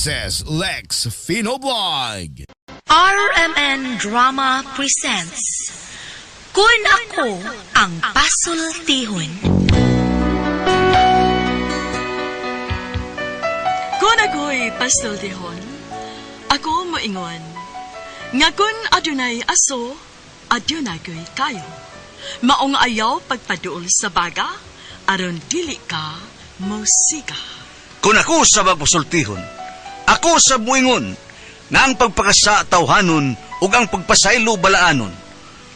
This is Lex Fino Blog. RMN Drama presents Kun Ako Ang Pasultihon. Kung ako'y pasultihon, ako moingon, nga kun adunay aso, adunay ko'y kayo. Maong ayaw pagpaduol sa baga, aron dili ka mosiga. Kung ako sa magpasultihon, ako sa muingon, nga ang pagpakasa tawhanon ug ang pagpasaylo balaanon.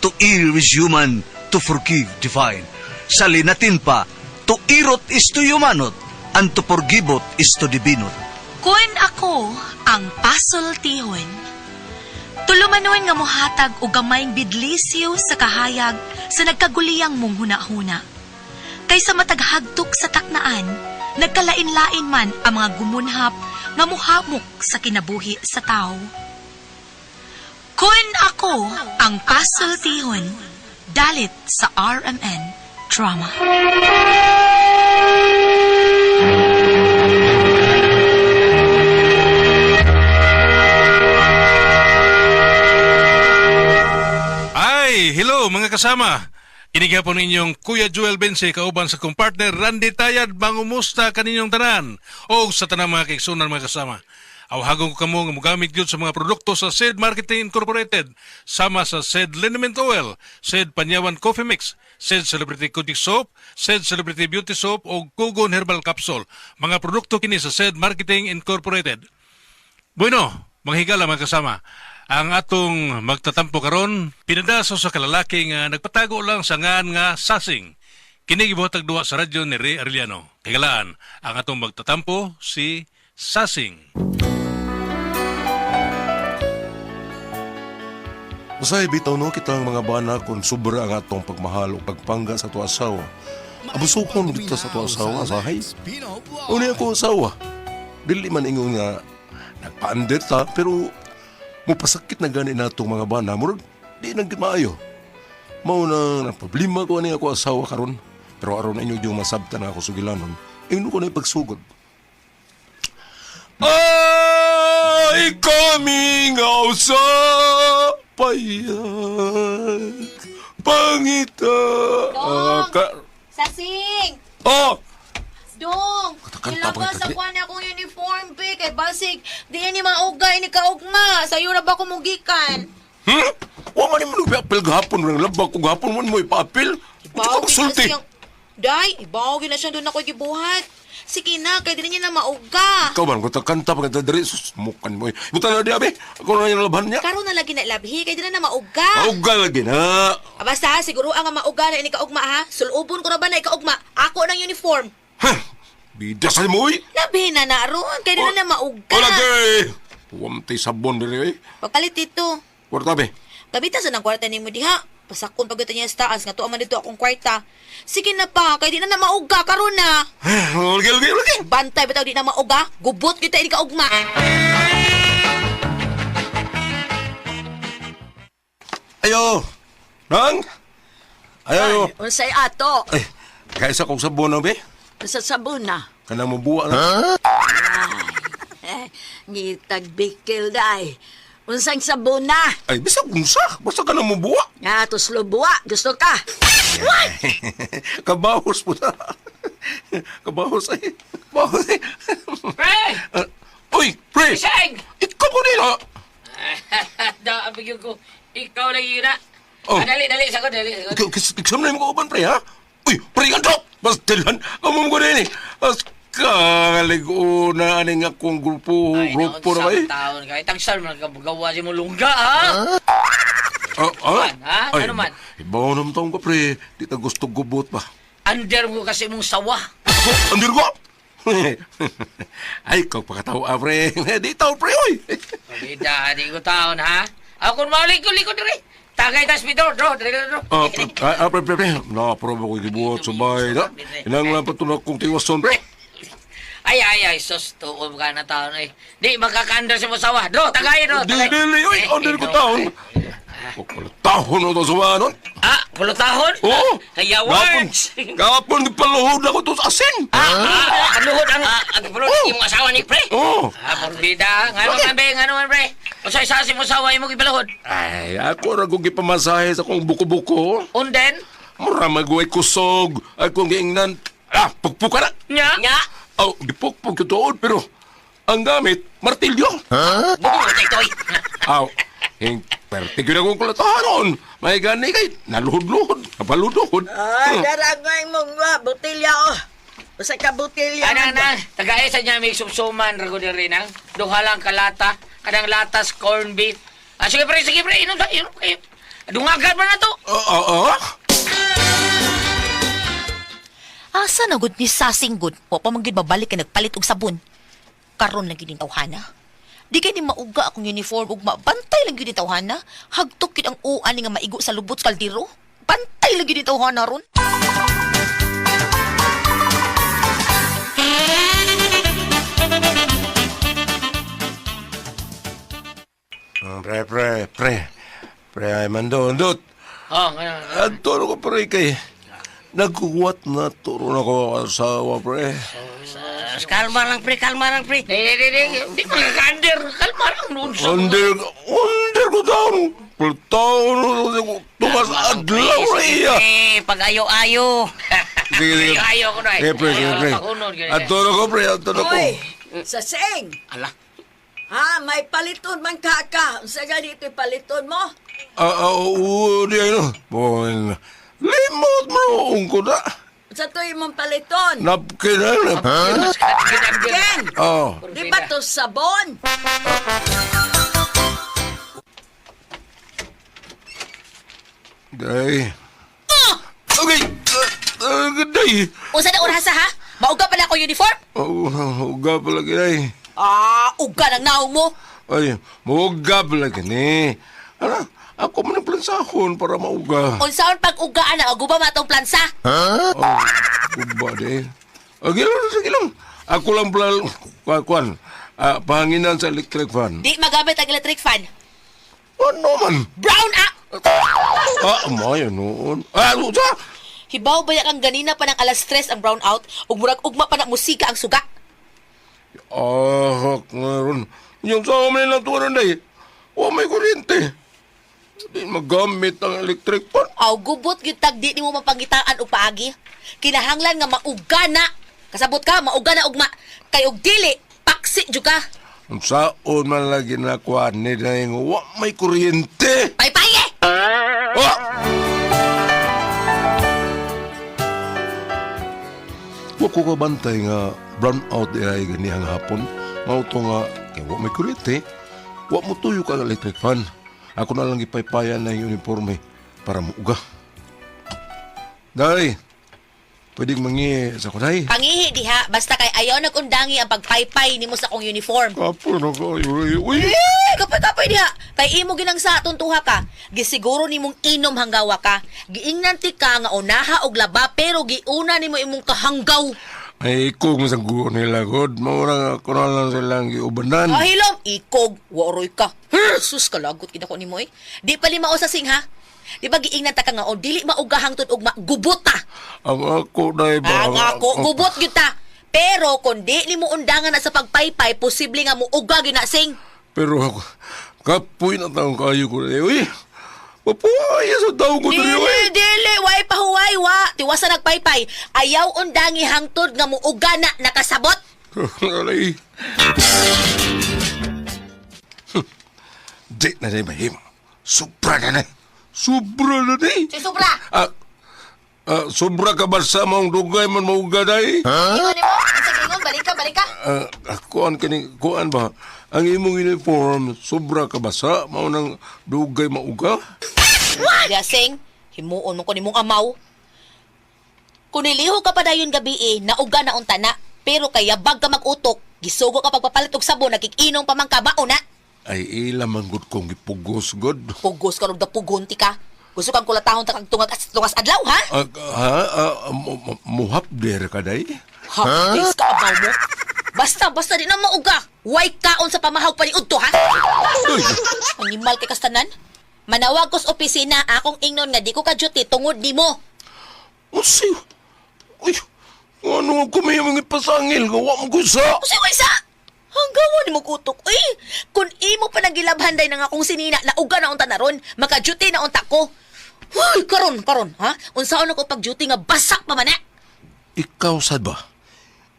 To err is human, to forgive divine. Sa linatin pa, to irot is to humanot, and to forgivot is to divinot. Kun ako ang pasultihon. Tulumanon nga mohatag og gamayng bidlisyo sa kahayag sa nagkaguliyang mong hunahuna. Kaysa mataghagtok sa taknaan, nagkalain-lain man ang mga gumunhap nga muhamok sa kinabuhi sa tao. Kun ako ang pasultihon, dalit sa RMN Drama. Ay, hello mga kasama. Kini po ninyong Kuya Joel Bense kauban sa kong partner Randy Tayad mangumusta kaninyong tanan o sa tanang mga kaigsunan mga kasama. Awhagon ko kamo nga mogamit gyud sa mga produkto sa Said Marketing Incorporated sama sa Said Liniment Oil, Said Panyawan Coffee Mix, Said Celebrity Cooking Soap, Said Celebrity Beauty Soap o Kugon Herbal Capsule. Mga produkto kini sa Said Marketing Incorporated. Bueno, mga higala mga kasama. Ang atong magtatampo karon pinadaso sa kalalaki nga nagpatago lang sa ngan nga sasing. Kini gibuhatag duwa sa radyo ni Ray Arellano. Higalaan, ang atong magtatampo si Sasing. Usahay bitaw no kitang mga bana kung sobra ang atong pagmahal o pagpangga sa ato asawa. Abusokon dito sa ato asawa, sahay. Uni ako asawa. Dili man ingon nga nagpaandir ta pero mupasakit na gani natong mga bana murag di nang maayo. Mao na nang problema ko ani ako asawa karon. Pero aron inyo yung masabtan na ako sugilanon, ingno ko na ipagsugod. Ay, coming out sa payag. Pangita. Dong! Ka, Sasing! oh! Dong! Katakanta pa Ilabas kita, ako na akong uniform, be. Kay basig, di yan ni maugay ni kaugma. Sayo na ba kumugikan? Hmm? Wa man mo nagpa-apil gahapon. Nang labag ko gahapon man mo ipa-apil. Ito ka sulti. Day, ibaw na siya doon ako gibuhat. Sige na, kay di niya na mauga. Ikaw man, kung takanta pa kita diri, susmukan mo eh. Buta na di, abi. Ako na yung laban niya. Karon na lagi na ilabhi, kay di na na mauga. Mauga lagi na. Ah, basta ha, siguro ang mauga na ini kaugma ha. Sulubon ko na ba na ikaugma? Ako ng uniform. Huh? Bida sa mo eh. Labi na na ron, kay di na na mauga. Wala kay. Wamtay sabon diri eh. Pagkalit dito. Kwarta be. Gamitan sa ng kwarta nimo diha. Pasakon pag niya sa taas nga tuwa man dito akong kwarta. Sige na pa, kay di na na mauga karon na. Lagi, lagi, lagi. Bantay bitaw di na mauga, gubot kita ini kaugma. Ayo. Nang? Ayo. Unsay ato? Ay, kaisa kong sabon na be. Sa sabon na. Kanang mabuwa na. Eh, ngitagbikil day. Unsang sabon na? Ay, bisa kung sa. Basta ka na mabuwa. Nga, tuslo buwa. Gusto ka? Kabahos po na. Kabahos ay. Kabahos ay. Pre! Ah, uy, pre! Isang! Ikaw ko nila. Da, abigyan ko. Ikaw lagi na. Oh. Ah, dali, dali, sagot, dali, sagot. Kisam na yung mga uban, pre, ha? Uy, pre, kanto! Bastilan, kamong ko din eh. As kaligo na aning akong grupo, Ay, grupo na ba eh? naon, taon ka. Itang saan man ka si mo lungga, ha? Ah, ah? Man, ha? Ay, Ano man? Ibaw naman taong ka, pre. Di ta gusto gubot pa. Under mo kasi mong sawa. Ako, andir ko! Ay, ikaw pakatawa, ah, pre. Di tao, pre, oy! Pagida, di ko taon, ha? Ako kung malikod-likod diri. Tagay tas bidor, dro, diri, dro. Ah, pre, ah, pre, pre, pre. Naproba ko gibuhat sa bahay, na. Inang lang pa ito na kong tiwason, pre. Ay, ay, ay, sus, tuom ka na taon, eh. Di, makaka-under si mo sawa. Dro, tagay, dro, Di, tagay. dili, oy! Eh, Andir ko dro. taon. Wala taon na ito sa bahay, nun. Ah, Pulutahon? Oo. Hayawan. Gapon gipaluhod ako to sa asin. Paluhod ang ang paluhod Oh. imong asawa ni pre. Oo. Ah, porbida. Ngano man be, ngano man pre. Usa sa imong asawa imong gipaluhod. Ay, ako ra kong gipamasahe sa akong buko-buko. Unden? Mura maguay kusog. Akong giingnan. Ah, pugpuka na. Nya. Nya. Oh, gipukpuk ko tuod, pero ang gamit, martilyo. Buko tay toy. Aw, hing, perte gyud akong kulatahanon. May gani kay naluhod-luhod, napaluhod. Ah, daragay mong botilya oh. Usa ka botilya. Ana man na, tagay sa niya may sumsuman ra gud diri nang. Duha lang ka lata, kanang latas corn beef. Ah, sige pre, inom sa inom kayo. Dungagan man na to. Oo, ah, Asa na gud ni sasinggod? Wa pa man gyud mabalik kay nagpalit og sabon. Karon lang gyud ni tawhana. Di kay ni mauga akong uniform ug mabantay lang gyud ni tawhana. Hagtok gyud ang uan ni nga maigo sa lubot sa kaldero. Bantay lang gyud ni tawhana ron. Pre, pre, pre. Pre, ay mandondot. Oh, ngano. Adto ko pre kay nagkuwat na turo na ko ang asawa, pre. Kalma lang pre, kalma lang pre. Di, di, di, di makakander. Kalma lang noon sa... Under, under ko taon. Pultaon, tumas adlaw re iya. Eh, pag ayo-ayo. Sige, sige. Ayo-ayo ko na eh. Sige, pre, sige, pre. Adto na ko, pre, adto na ko. Uy, sasing. Ala. Ha, may paliton man ka ka. Unsa ganito paliton mo? Ah, ah, oo, di ay no. Bon, limot mo ko na. Unsa to imong paliton? Napkin na, napkin. Ken, Oh. di ba to sabon? Day. Okay. Day. Unsa na orasa ha? Mauga pa na ako uniform? Oh, uga pala kinay. Ah, uga ng naong mo. Ay, mauga pala kini. Ano? Ako man ang plansahon para mauga. Unsaon pag ugaan na uguba matong plansa? Oh, uba di. Ah, gilang, sige lang. Ako lang pala, kuan, kuan. Ah, pahanginan sa electric fan. Di magamit ang electric fan. Ano man? Brown ah! Ah, mayo noon. Ah, usa! Hibaw ba kang ganina pa ng alas 3 ang brown out ug murag ugma pa na musika ang suga. Ah, ngaron. Yung sa amin lang tuwan day. Wa may kuryente. Di magamit ang electric fan. Aw gubot gyud tag di nimo mapangitaan og paagi. Kinahanglan nga mauga na. Kasabot ka, mauga na ugma. Kay og dili, paksi jud ka. Ang saon man lagi na kuan ni dahil nga wa may kuryente. Paypay eh! Ah! Wa ko kabantay nga brown out di ay ganihang hapon. Mao to nga kay wa may kuryente. Wa mo tuyo ka ang electric fan. Ako na lang gipaypayan na yung uniforme para muuga. Day, pwedeng mangi sa kunay. Pangihi diha basta kay ayaw nagundangi ang pagpaypay nimo sa akong uniform. Kapo na kayo. Uy! Eh, kapoy-kapoy diha. Kay imo ginang sa atong tuha ka. Gisiguro nimong inom hanggawa ka. Giingnan ti ka nga unaha og laba pero giuna nimo imong kahanggaw. Ay, ikog mo sa guo nila, God. Maura ako na lang silang giubanan. Ah, hilom, ikog, waroy ka. Her, sus kalagot gid ako nimo eh. Di pa lima sa sing ha. Di ba giingnan ta ka nga o dili maugahang tud ugma gubot ta. Ang ako na iba. Ang ako gubot gyud ta. Pero kung di nimo undangan na sa pagpaypay, posible nga muuga gyud na sing. Pero ako, kapoy na taong kayo ko na. Uy, mapuhay sa taong ko diri, Dili, uy. dili, way pahuway, wa. Tiwasa nagpaypay. Ayaw undangi hangtod nga muuga na nakasabot. Alay. Di na na mahimo. Sobra na na. Sobra na na. Si sobra. Ah, ah, sobra ka ba sa mong dugay man mauga day? Ingon nimo, unsa ingon, balik ka, balik ka. Ah, kuan kani kuan ba? Ang imong uniform sobra ka basa mao nang dugay mauga? What? Sing, himuon mo ko nimong amaw. Kung niliho ka pa dayon gabi eh, nauga na unta na. Pero kay yabag ka mag-utok, gisugo ka pagpapalit og sabon, nakikinom pa man ka mao na. Ay ila man gud kong gipugos god. Pugos ka og dapugon ti ka. Gusto kang kulatahon ta kag tungag tungas adlaw ha? Ah, ha, ah, muhap der ka day? Ha, huh? ka abaw mo. Basta, basta di na mauga. Way kaon sa pamahaw pa ni udto ha. Uy, Animal kay kastanan. Manawag ko sa opisina akong ingnon nga di ko ka duty tungod nimo. Usi. Uy, ano ko may mga pasangil nga wa mo ko sa. Unsay way sa? Hanggawa nimo kutok. Uy, kun imo pa nagilabhan day nang akong sinina na uga na unta na ron, maka-duty na unta ko. Huy, karon karon, ha? Unsaon ako pag duty nga basak pa man na? Ikaw sad ba?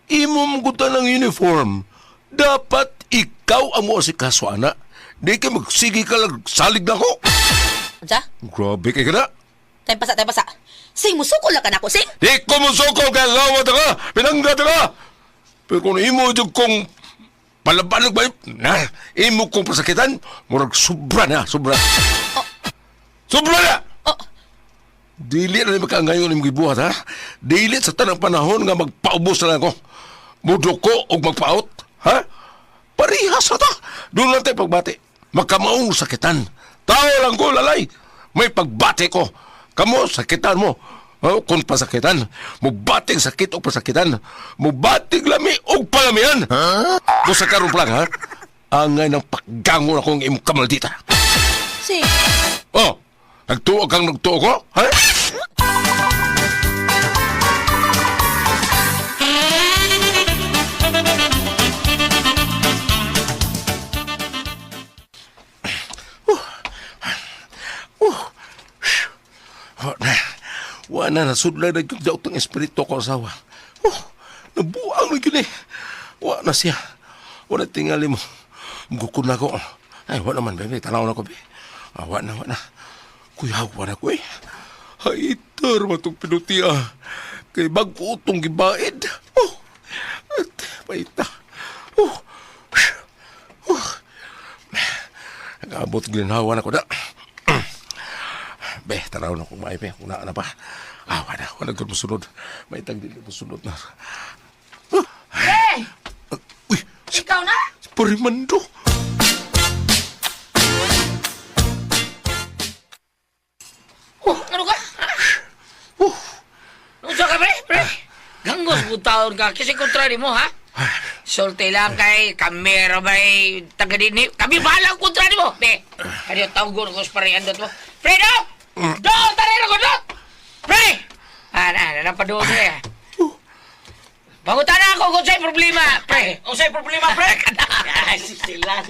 Imo mo gud ng uniform. Dapat ikaw ang moasikaso ana. Di ka magsige ka lang salig na ko. Unsa? Grabe kay kana. Time pasa, time pasa. Sing musukol na ka nako, sing. Di ko musukol kay asawa ta ka. Pinangga ta ka. Pero kung imo jud kong palabanog ba na imo kong pasakitan, murag sobra na, sobra. Sobra na! Oh, Dili na ni makaangayon imong gibuhat ha. Dili sa tanang panahon nga magpaubos na lang ako. Muduko og magpaot, ha? Parihas na ta. Doon lang tayo pagbati. Makamaong sakitan. Tao lang ko, lalay. May pagbati ko. Kamo, sakitan mo. Oh, kung pasakitan, mubating sakit o pasakitan, mubating lami og palamian. Ha? Kung sa karon pa lang, ha? Angay ng paggangon akong imong kamaldita. sing. Oh, nagtuo kang nagtuo ko, ha? Wa na, nasudlay na yung daot ng espiritu ko asawa. Oh, nabuang na yun eh. Wa na siya. Wa na tingali mo. Gukod na ko. Ay, wa naman, bebe. Tanaw na ko, be. Ah, wa na, wa na. Kuya, wa na ko eh. Ay, itar matong pinuti ah. Kay bago itong gibaid. Oh, at paita. Oh, oh. Nag-abot ginhawa na ko na. Be, tanaw na kung maay, be. Kung naa na pa. Ah, wala. Wala gud mosunod. May tag dili mosunod na. Pre! Uy, si, Ikaw na? si Parimando. Oh, ano ka? Oh, Unsa ka, pre? Pre? Ganggos butaon ka. Kasi kontra mo, ha? Sulti lang kay kamera ba taga dinhi. Kami bahala ang kontra nimo. Be, kaniyo tawgon ko sa parehan dot mo. Pre, do! Do! Tarin ko, do! Pre! Ah, na, na, napadoon na eh. Pangutan na ako kung sa'y problema, pre. Unsay problema, pre? Ay, silang.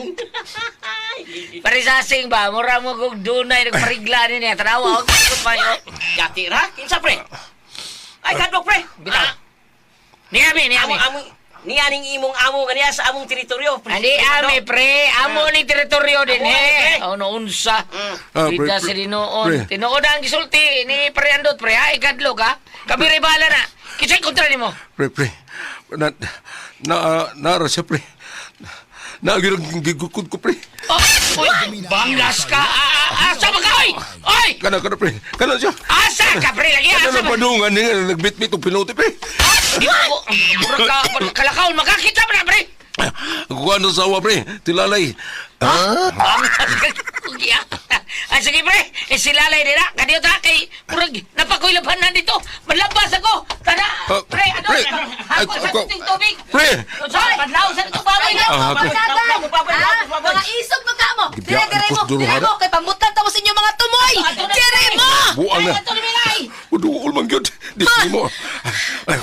Pare sasing ba, mura mo kung dunay nagparigla ni niya. Tanawa, huwag ko pa yun. Gati ra? Kinsa, pre? Ay, kadlok, pre. Bitaw. Niyami, niyami. Amo, amo, niya ning imong amo ganiya sa among teritoryo, pre. Ani ami pre, amo ni teritoryo din Amo he. ni, pre. Oh, no unsa. Ah, pre, Bida pre, sa tinuon. pre. Tinuod ang gisulti ni pre Andot pre ha, ikadlok ha. Kami ray bahala na. Kinsay kontra nimo? Pre, pre. Na, na, naara siya, pre. Na, na, gigukod ko, pre. Oh, uy, banglas ka. Ah, ah, asa ba ka oy? Oy, Kana, kana, pre. Kana siya. asa ka pre lagi Kana asa na ba? padungan niya. Nagbitbit og pinuti, pre. Ah, di ko. Mura ka kalakaon makakita ba na pre? Kuha na sawa, pre. Tilalay. Ha? Banglas ka. Kuya. Ah, sige pre, eh, silalay nila. Kaniyo ta kay murag napakoy laban na dito. Malabas ako. Tana, Ah, pre, ano? pre. Ako Ay, sa ako- ting tubig. Pre! Sa padlaw sa itong baboy. Ah, ako. Mga isog magka mo. Dire, Gibiyaan dire ko mo. sa Dire duruhara. mo. Kay pamutlan tapos inyong mga tumoy. Dire mo. Buang na. Ato ni Milay. Uduol man gyud. Di mo. Ay,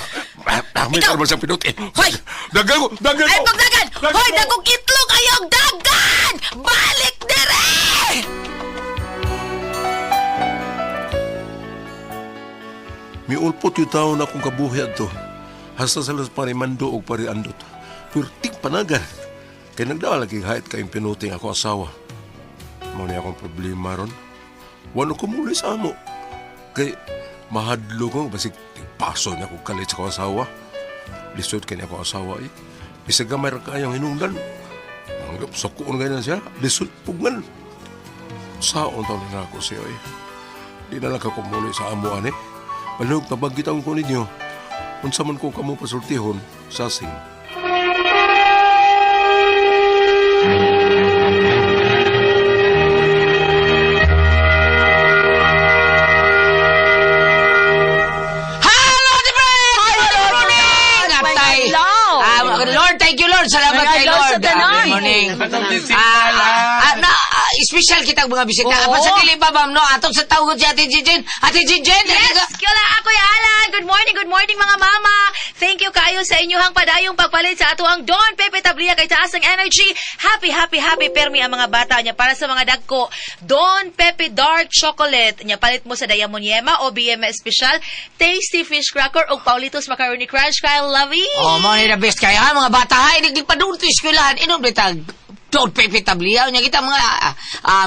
ah, may Ikaw. karma siyang pinuti. Hoy! Dagan ko! Dagan Ay, ko! pagdagan! Dagan Hoy, ko! dagong itlog! Ayaw, dagan! Balik dire! Miulpot yung taon akong kabuhi adto. Hasta sa las parimando og pariandot. Purting panagan. Kay nagdala lagi hait kayong pinuting ako asawa. Mao ni akong problema ron. Wano ko muli sa amo. Kay mahadlo ko basig paso niya kong kalit sa akong asawa. Lisod kay niya akong asawa eh. Bisag gamay ra kayang hinungdan. Manggap sa kuon ganyan siya. Lisod pugngan. Saon taon na ako siya eh. Di na lang ka kumuli sa amo ani. Palihog tabagit ang ko ninyo. Unsa man ko kamo pasultihon, sasing. Hello, di pre! Good morning! Atay. Ah, Lord, thank you, Lord. Salamat May kay adlaw Lord. sa tanan. Ah, good morning. Ah, ah, na, ah, special kitang mga bisita. Oo. Apan sa dili pa, ma'am, no? Atong sa tawgon si Ate Jijen. Ate Jijen! Yes, Kyola, ako'y Alan. Good morning mga mama. Thank you kayo sa inyuhang padayong pagpalit sa ato ang Don Pepe Tablia kay taas ng energy. Happy, happy, happy permi ang mga bata niya para sa mga dagko. Don Pepe Dark Chocolate. Nya palit mo sa Diamond Yema o BM Special, Tasty Fish Cracker o Paulitos Macaroni Crunch. Kyle, love it. Oh, mo ni the best kaya ha, mga bata ha, inig padunto eskwelahan, inom bitag Don Pepe Tabliaw niya kita mga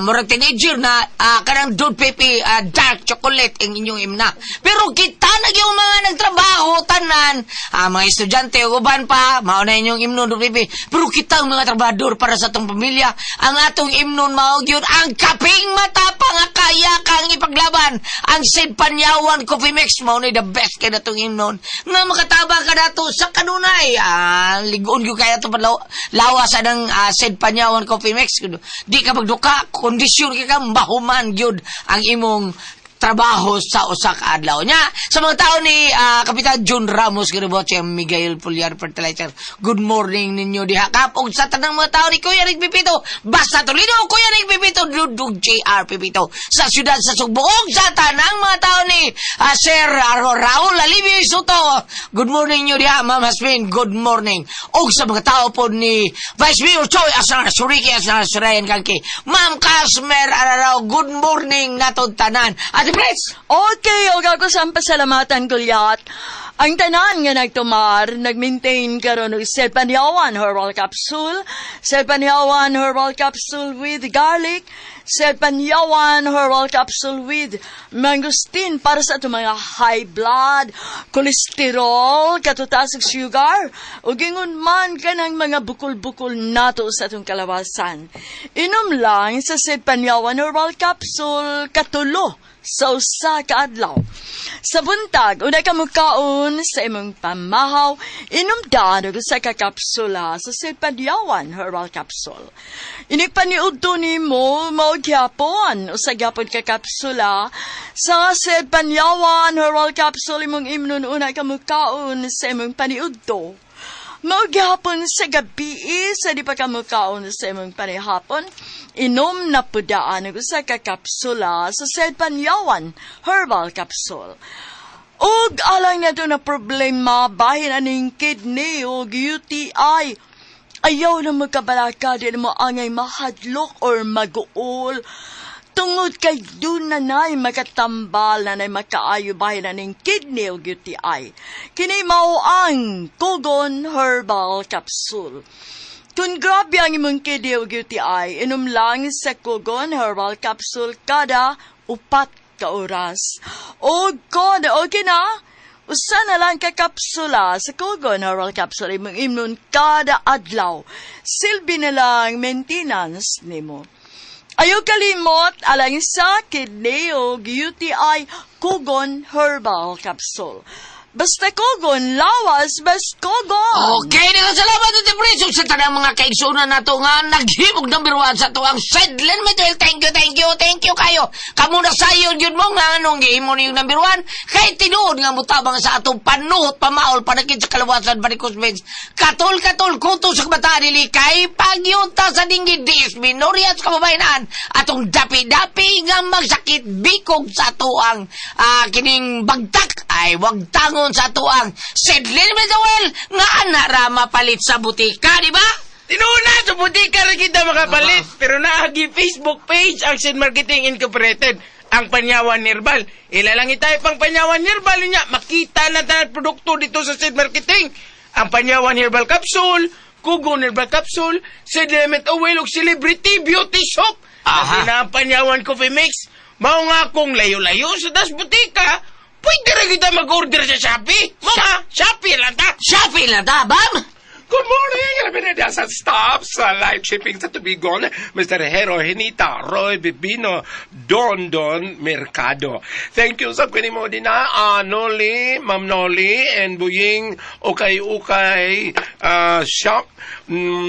murag teenager na kanang Don Pepe dark chocolate ang inyong imna. Pero kita na gyud mga nagtrabaho tanan, mga estudyante ug uban pa, mao na inyong imnon Don Pepe. Pero kita ang mga trabahador para sa atong pamilya, ang atong imnon mao gyud ang kaping matapang nga kaya kang ipaglaban. Ang Sid Panyawan Coffee Mix mao ni the best kay natong imnon. Nga makatabang ka nato sa kanunay. Ligon gyud kaya to lawas anang Sid Panyawan Coffee Mix. Di ka magduka, kondisyon kay ka mahuman gyud ang imong trabaho sa usa ka adlaw nya. Sa mga tao ni Kapitan John Ramos Gariboche, Miguel Pulyar Fertilizer, good morning ninyo diha kap. Ug sa tanang mga tao ni Kuya Rick Pipito, basta Toledo, Kuya Rick Pipito, Dudug JR Pipito sa siyudad sa Sugbo. Ug sa tanang mga tao ni Sir Raul Alivio Soto, good morning ninyo diha. Ma'am Hasmin, good morning. Ug sa mga tao po ni Vice Mayor Choi Asar Suriki Asar Surayan Kangki, Ma'am Casmer Ararao, good morning natong tanan. Ate Pres! Okay, og ako sa pasalamatan, Gulyat. Ang tanan nga nagtumar, nag-maintain karon og Selpanyawan Herbal Capsule, Selpanyawan Herbal Capsule with garlic, Selpanyawan Herbal Capsule with mangosteen para sa atong mga high blood, cholesterol, katutaas og sugar, ug ingon man kanang mga bukol-bukol nato sa atong kalawasan. Inom lang sa Selpanyawan Herbal Capsule katulo sa usa ka adlaw. Sa buntag, una ka mukaon sa imong pamahaw, inom daan og usa ka kapsula sa Silpanyawan Herbal Capsule. Inig paniudto nimo mao gyapon usa gyapon ka kapsula sa Silpanyawan Herbal Capsule imong imnon una ka mukaon sa imong paniudto. Mao gyapon sa gabi sa di pa ka mukaon sa imong panihapon, inom na pudaan og usa ka kapsula sa Selpanyawan Herbal Capsule. Ug alang nato na problema bahin aning kidney ug UTI. Ayaw na magkabalaka, di na mo angay mahadlok or maguol. Tungod kay dun na nay makatambal na nay makaayo bahin aning kidney ug UTI. Kini mao ang Kogon Herbal Capsule. Kung grabe ang imong kidney ug UTI, inom lang sa Kogon Herbal Capsule kada 4 ka oras. O kon, okay na, usa na lang ka kapsula sa Kogon Herbal Capsule imong imnon kada adlaw. Silbi na lang maintenance nimo. Ayaw kalimot alang sa kidney ug UTI, Kogon Herbal Capsule. Basta Kogon, lawas, basta Kogon! Okay, na salamat Ate Pres. Ug sa tanang mga kaigsunan nato nga naghimog number 1 sa tuang Sedlen Metal. Thank you, thank you, thank you kayo. Kamo na sayon yun mo nga anong gihimo niyong number 1. Kay tinuod nga mutabang sa atong panuhot, pamaol, panakit sa kalawasan, Barikos Meds. Katol-katol, kuto sa kabataan nili kay pagyunta sa dinggid DSB, Norias kababayanan. Atong dapi-dapi nga magsakit bikog sa tuang kining bagtak ay wag tangon sa tuang Sedlin Medawel nga ana ra mapalit sa butika, di ba? Tinuuna sa butika ra kita makapalit, pero naagi Facebook page ang Sid Marketing Incorporated, ang Panyawan Herbal. Ilalang itay pang Panyawan Herbal niya, makita na tayo produkto dito sa Sid Marketing. Ang Panyawan Herbal Capsule, Kugon Herbal Capsule, Sid Lemon Oil ug Celebrity Beauty Soap. Aha. Na ang Panyawan Coffee Mix. Mao nga kung layo-layo sa das butika, pwede rin kita mag-order sa Shopee. Mga, Shopee lang ta. Shopee lang ta, bam! Good morning! Alam sa stop sa live shipping sa Tubigon, Mr. Hero Henita, Roy Bibino, Don Don Mercado. Thank you sa kwini mo din na, Noli, Ma'am Noli, and Buying Ukay Ukay Shop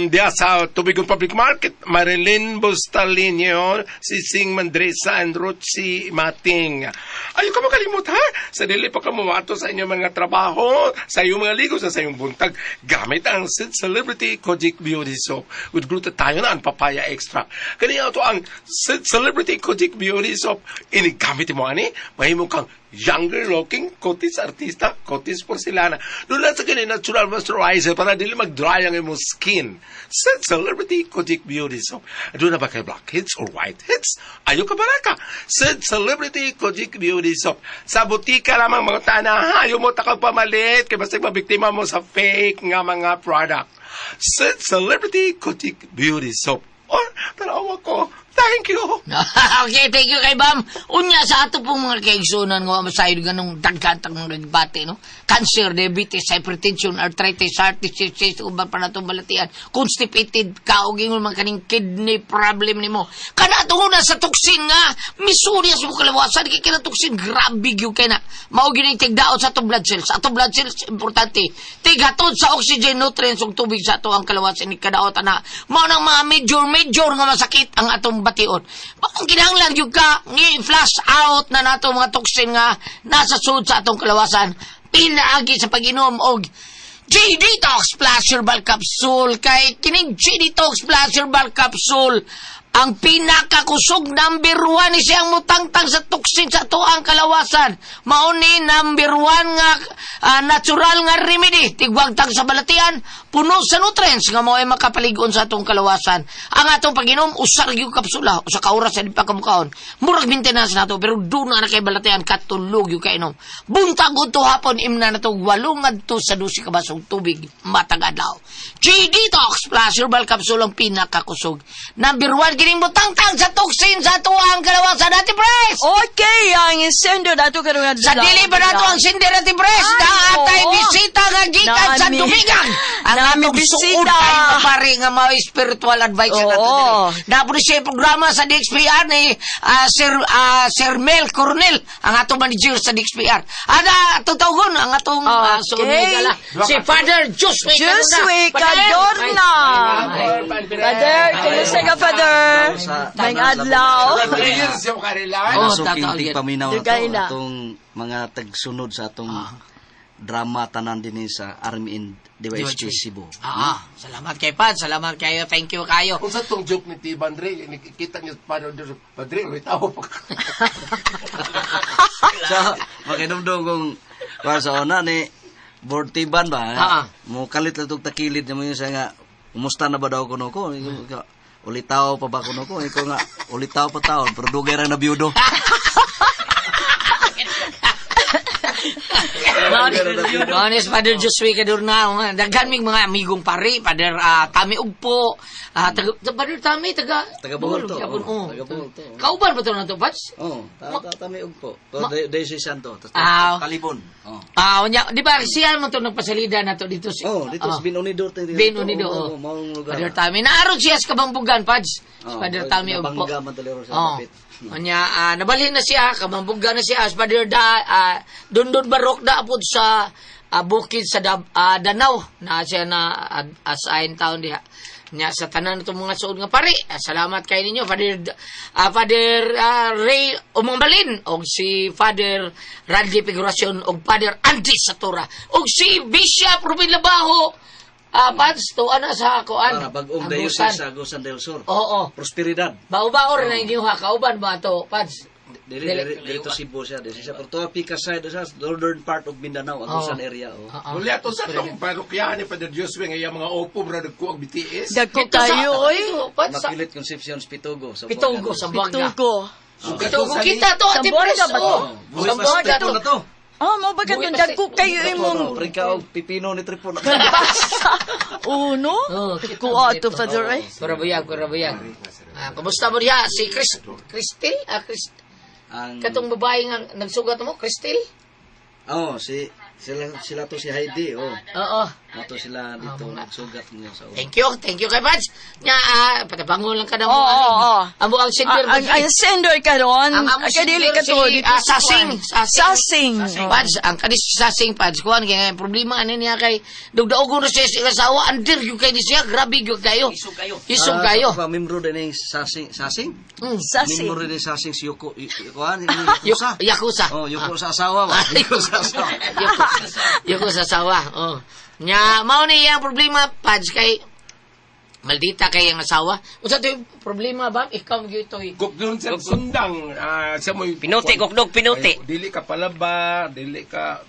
diya sa Tubigon Public Market, Marilyn Bustalinio, Sising Mandresa, and Rutsi Mating. Ayaw ka makalimot ha? Sa dili pa ka muwato sa inyong mga trabaho, sa iyong mga ligo, sa iyong buntag, gamit ang ang Sid Celebrity Kojic Beauty Soap with glutathione and papaya extract. Kani ato ang Sid Celebrity Kojic Beauty Soap. Inigamit mo ani, mahimo kang younger looking, kotis artista, kotis porcelana. Doon lang sa kani natural moisturizer para dili mag-dry ang imong skin. Sid Celebrity Kojic Beauty Soap. Doon na ba kay blackheads or whiteheads? Ayo ka baraka. Sid Celebrity Kojic Beauty Soap. Sa butika lamang mga tana, ayaw mo takang pamalit kay basta mabiktima mo sa fake nga mga product. Sid Celebrity Kojic Beauty Soap. Or, tanawa ko. Thank you. Okay, thank you kay Bam. Unya sa ato pong mga kaigsunan nga masayod ganong daghan tag mga nagbati, no? Cancer, diabetes, hypertension, arthritis, heart disease, uban pa natong balatian, constipated ka og ingon man kaning kidney problem nimo. Kana atong una sa toxin nga misuri sa imong kalawasan kay kana toxin grabe gyud kay na. Mao gyud ning tigdaot sa atong blood cells. Atong blood cells importante. Tighatod sa oxygen, nutrients ug tubig sa ato ang kalawasan ni kadaot ana. Mao nang mga major major nga masakit ang atong bation. Bakit kinahanglan gyud ka ngi flush out na nato mga toxin nga nasa sud sa atong kalawasan pinaagi sa pag-inom og G-Detox Plus Herbal Capsule? Kay kining G-Detox Plus Herbal Capsule ang pinakakusog, number 1 ni siyang mutangtang sa toxin sa atoang kalawasan. Mao ni number 1 nga natural nga remedy. Tigwagtang sa balatian, puno sa nutrients nga mao ay makapalig-on sa atong kalawasan. Ang atong pag-inom, usa ra gyud kapsula, usa ka oras sa di pa kamukaon. Murag maintenance nato, pero duna na kay balatian, katulog gyud kainom. Buntag to hapon, imna na to, 8 ngadto sa 12 ka basong tubig, matag adlaw. G-Detox Plus Herbal Capsule ang pinakakusog. Number 1, kining butangtang sa toxin sa atuang kalawasan natin, Pres! Okay, ang sender nato karon. Sa dili pa nato ang sender natin, Pres! Ay, Naatay oo. bisita nga gikan sa Dumigan! Ang Nami atong bisita. suod kay mapare nga mga spiritual advisor nato diri. Napo ni siya programa sa DXPR ni Sir Mel Coronel, ang atong manager sa DXPR. Ada atong tawgon ang atong suod ni gala. Si Father Josue Cadorna. Josue Cadorna. Father, kumusta ka, Father? May adlaw. Oh, So, tataw kintig yun. paminaw na to, Dugay na. atong mga tagsunod sa atong drama tanan din sa Army in DYHP Cebu. Salamat kay Pad, salamat kayo, thank you kayo. Kung sa tong joke ni T. Bandre, nakikita niyo paano Padre, may tao pa. So, makinumdum kung para sa una ni Board Tiban ba? Mo kalit lang tong takilid niya mo yun siya nga, kumusta na ba daw kuno ko? Ikaw nga, ulitaw pa ba kuno ko? Ikaw nga, ulitaw pa taon, pero dugay ra na biyudo. Honest, Father Josue Cadorna, mga daghan ming mga amigong pare, Father Tami Ugpo, taga, Father Tami, taga, Taga Bohol to, Bohol, oh, oh. taga Bohol to. Kauban ba to na to, Pats? Oh, tami ugpo. Pero diocesan to. Tas Talibon. Oh. Unya, di ba siya mo to nagpasalida na to dito si Oh, dito sa Binonido to. Ben Unido. Oh, Oh. maong lugar. Father Tami. Naaron siya sa Kabambugan, Pads. Si Oh, Father Tami Ugpo. nabangga man talero sa lapit. Unya, nabalhin na siya, Kabambugan na siya. Si Father da, Dundon Barok da apod sa bukid sa Danau na siya na assign taon diha. Nya sa tanan itong mga suod nga pare. Salamat kay ninyo Father Ray Umangbalin og si Father Randy Figuracion og Father Andy Satura og si Bishop Ruben Labajo. Pads, tuwa na sa kuan. Para bagong Agusan. diocese sa Agusan del Sur. Oo. Prosperidad. Bao-bao rin na inyo ha. Kauban ba ito, Pads? Dili dili dili to Cebu siya, dili siya. Pero to pika side sa northern part of Mindanao, Agusan area. Oh. Muli ato sa tong parokyahan ni Father Josue nga iyang mga opo bro nagko ang BTS. Dagko Dito sa- kayo, oy. dito, Pads, sa Immaculate Concepcion Pitugo. Sa Pitugo, sa Buanga. Pitugo. Pitugo kita to, Ate Sambuanga Pres. ba to? Oh. Sambuanga Ito to. na to. Ah, mo ba katong dagko kayo imong Prika og pipino ni Tripon. basa? Uno? Oh, kita Kuha dito. to, Father, eh. Kurabuyag, kurabuyag. Kumusta mo diha? Si Chris, Cristel? Chris, Ang katong babae nga nagsugat mo, Cristel? Oh, si sila sila to si Heidi, oh. Oo. Mato sila dito nagsugat niya sa Thank you kay Pads. Nya, patabangon lang ka na mo. Oo, oo. Ang buang sender. Ang sender karon, Ang amo kadili sender ka to si, dito sa Sasing, kuwan. Sasing. Sasing. Pads, ang kanis Sasing, Pads. Kuan, kaya nga, problema ano niya kay dugdaogon na siya sa asawa, andir yung kay ni siya, grabe yung kayo. Isog kayo. Isog kayo. Ah, membro din yung Sasing, Sasing? Sasing. Membro din yung Sasing si Yoko, Kuan, Yakuza. Yakuza. Oh, Yoko sa asawa ba? Yoko sa asawa. Yoko sa asawa. Oh. Nya, mao ni iyang problema, Pads, kay maldita kay ang asawa. Unsa to'y problema ba? Ikaw gyud to'y. Gugdon sa sundang, sa mo'y... Pinuti, gugdog, pinuti. Ay, dili ka palaba, dili ka...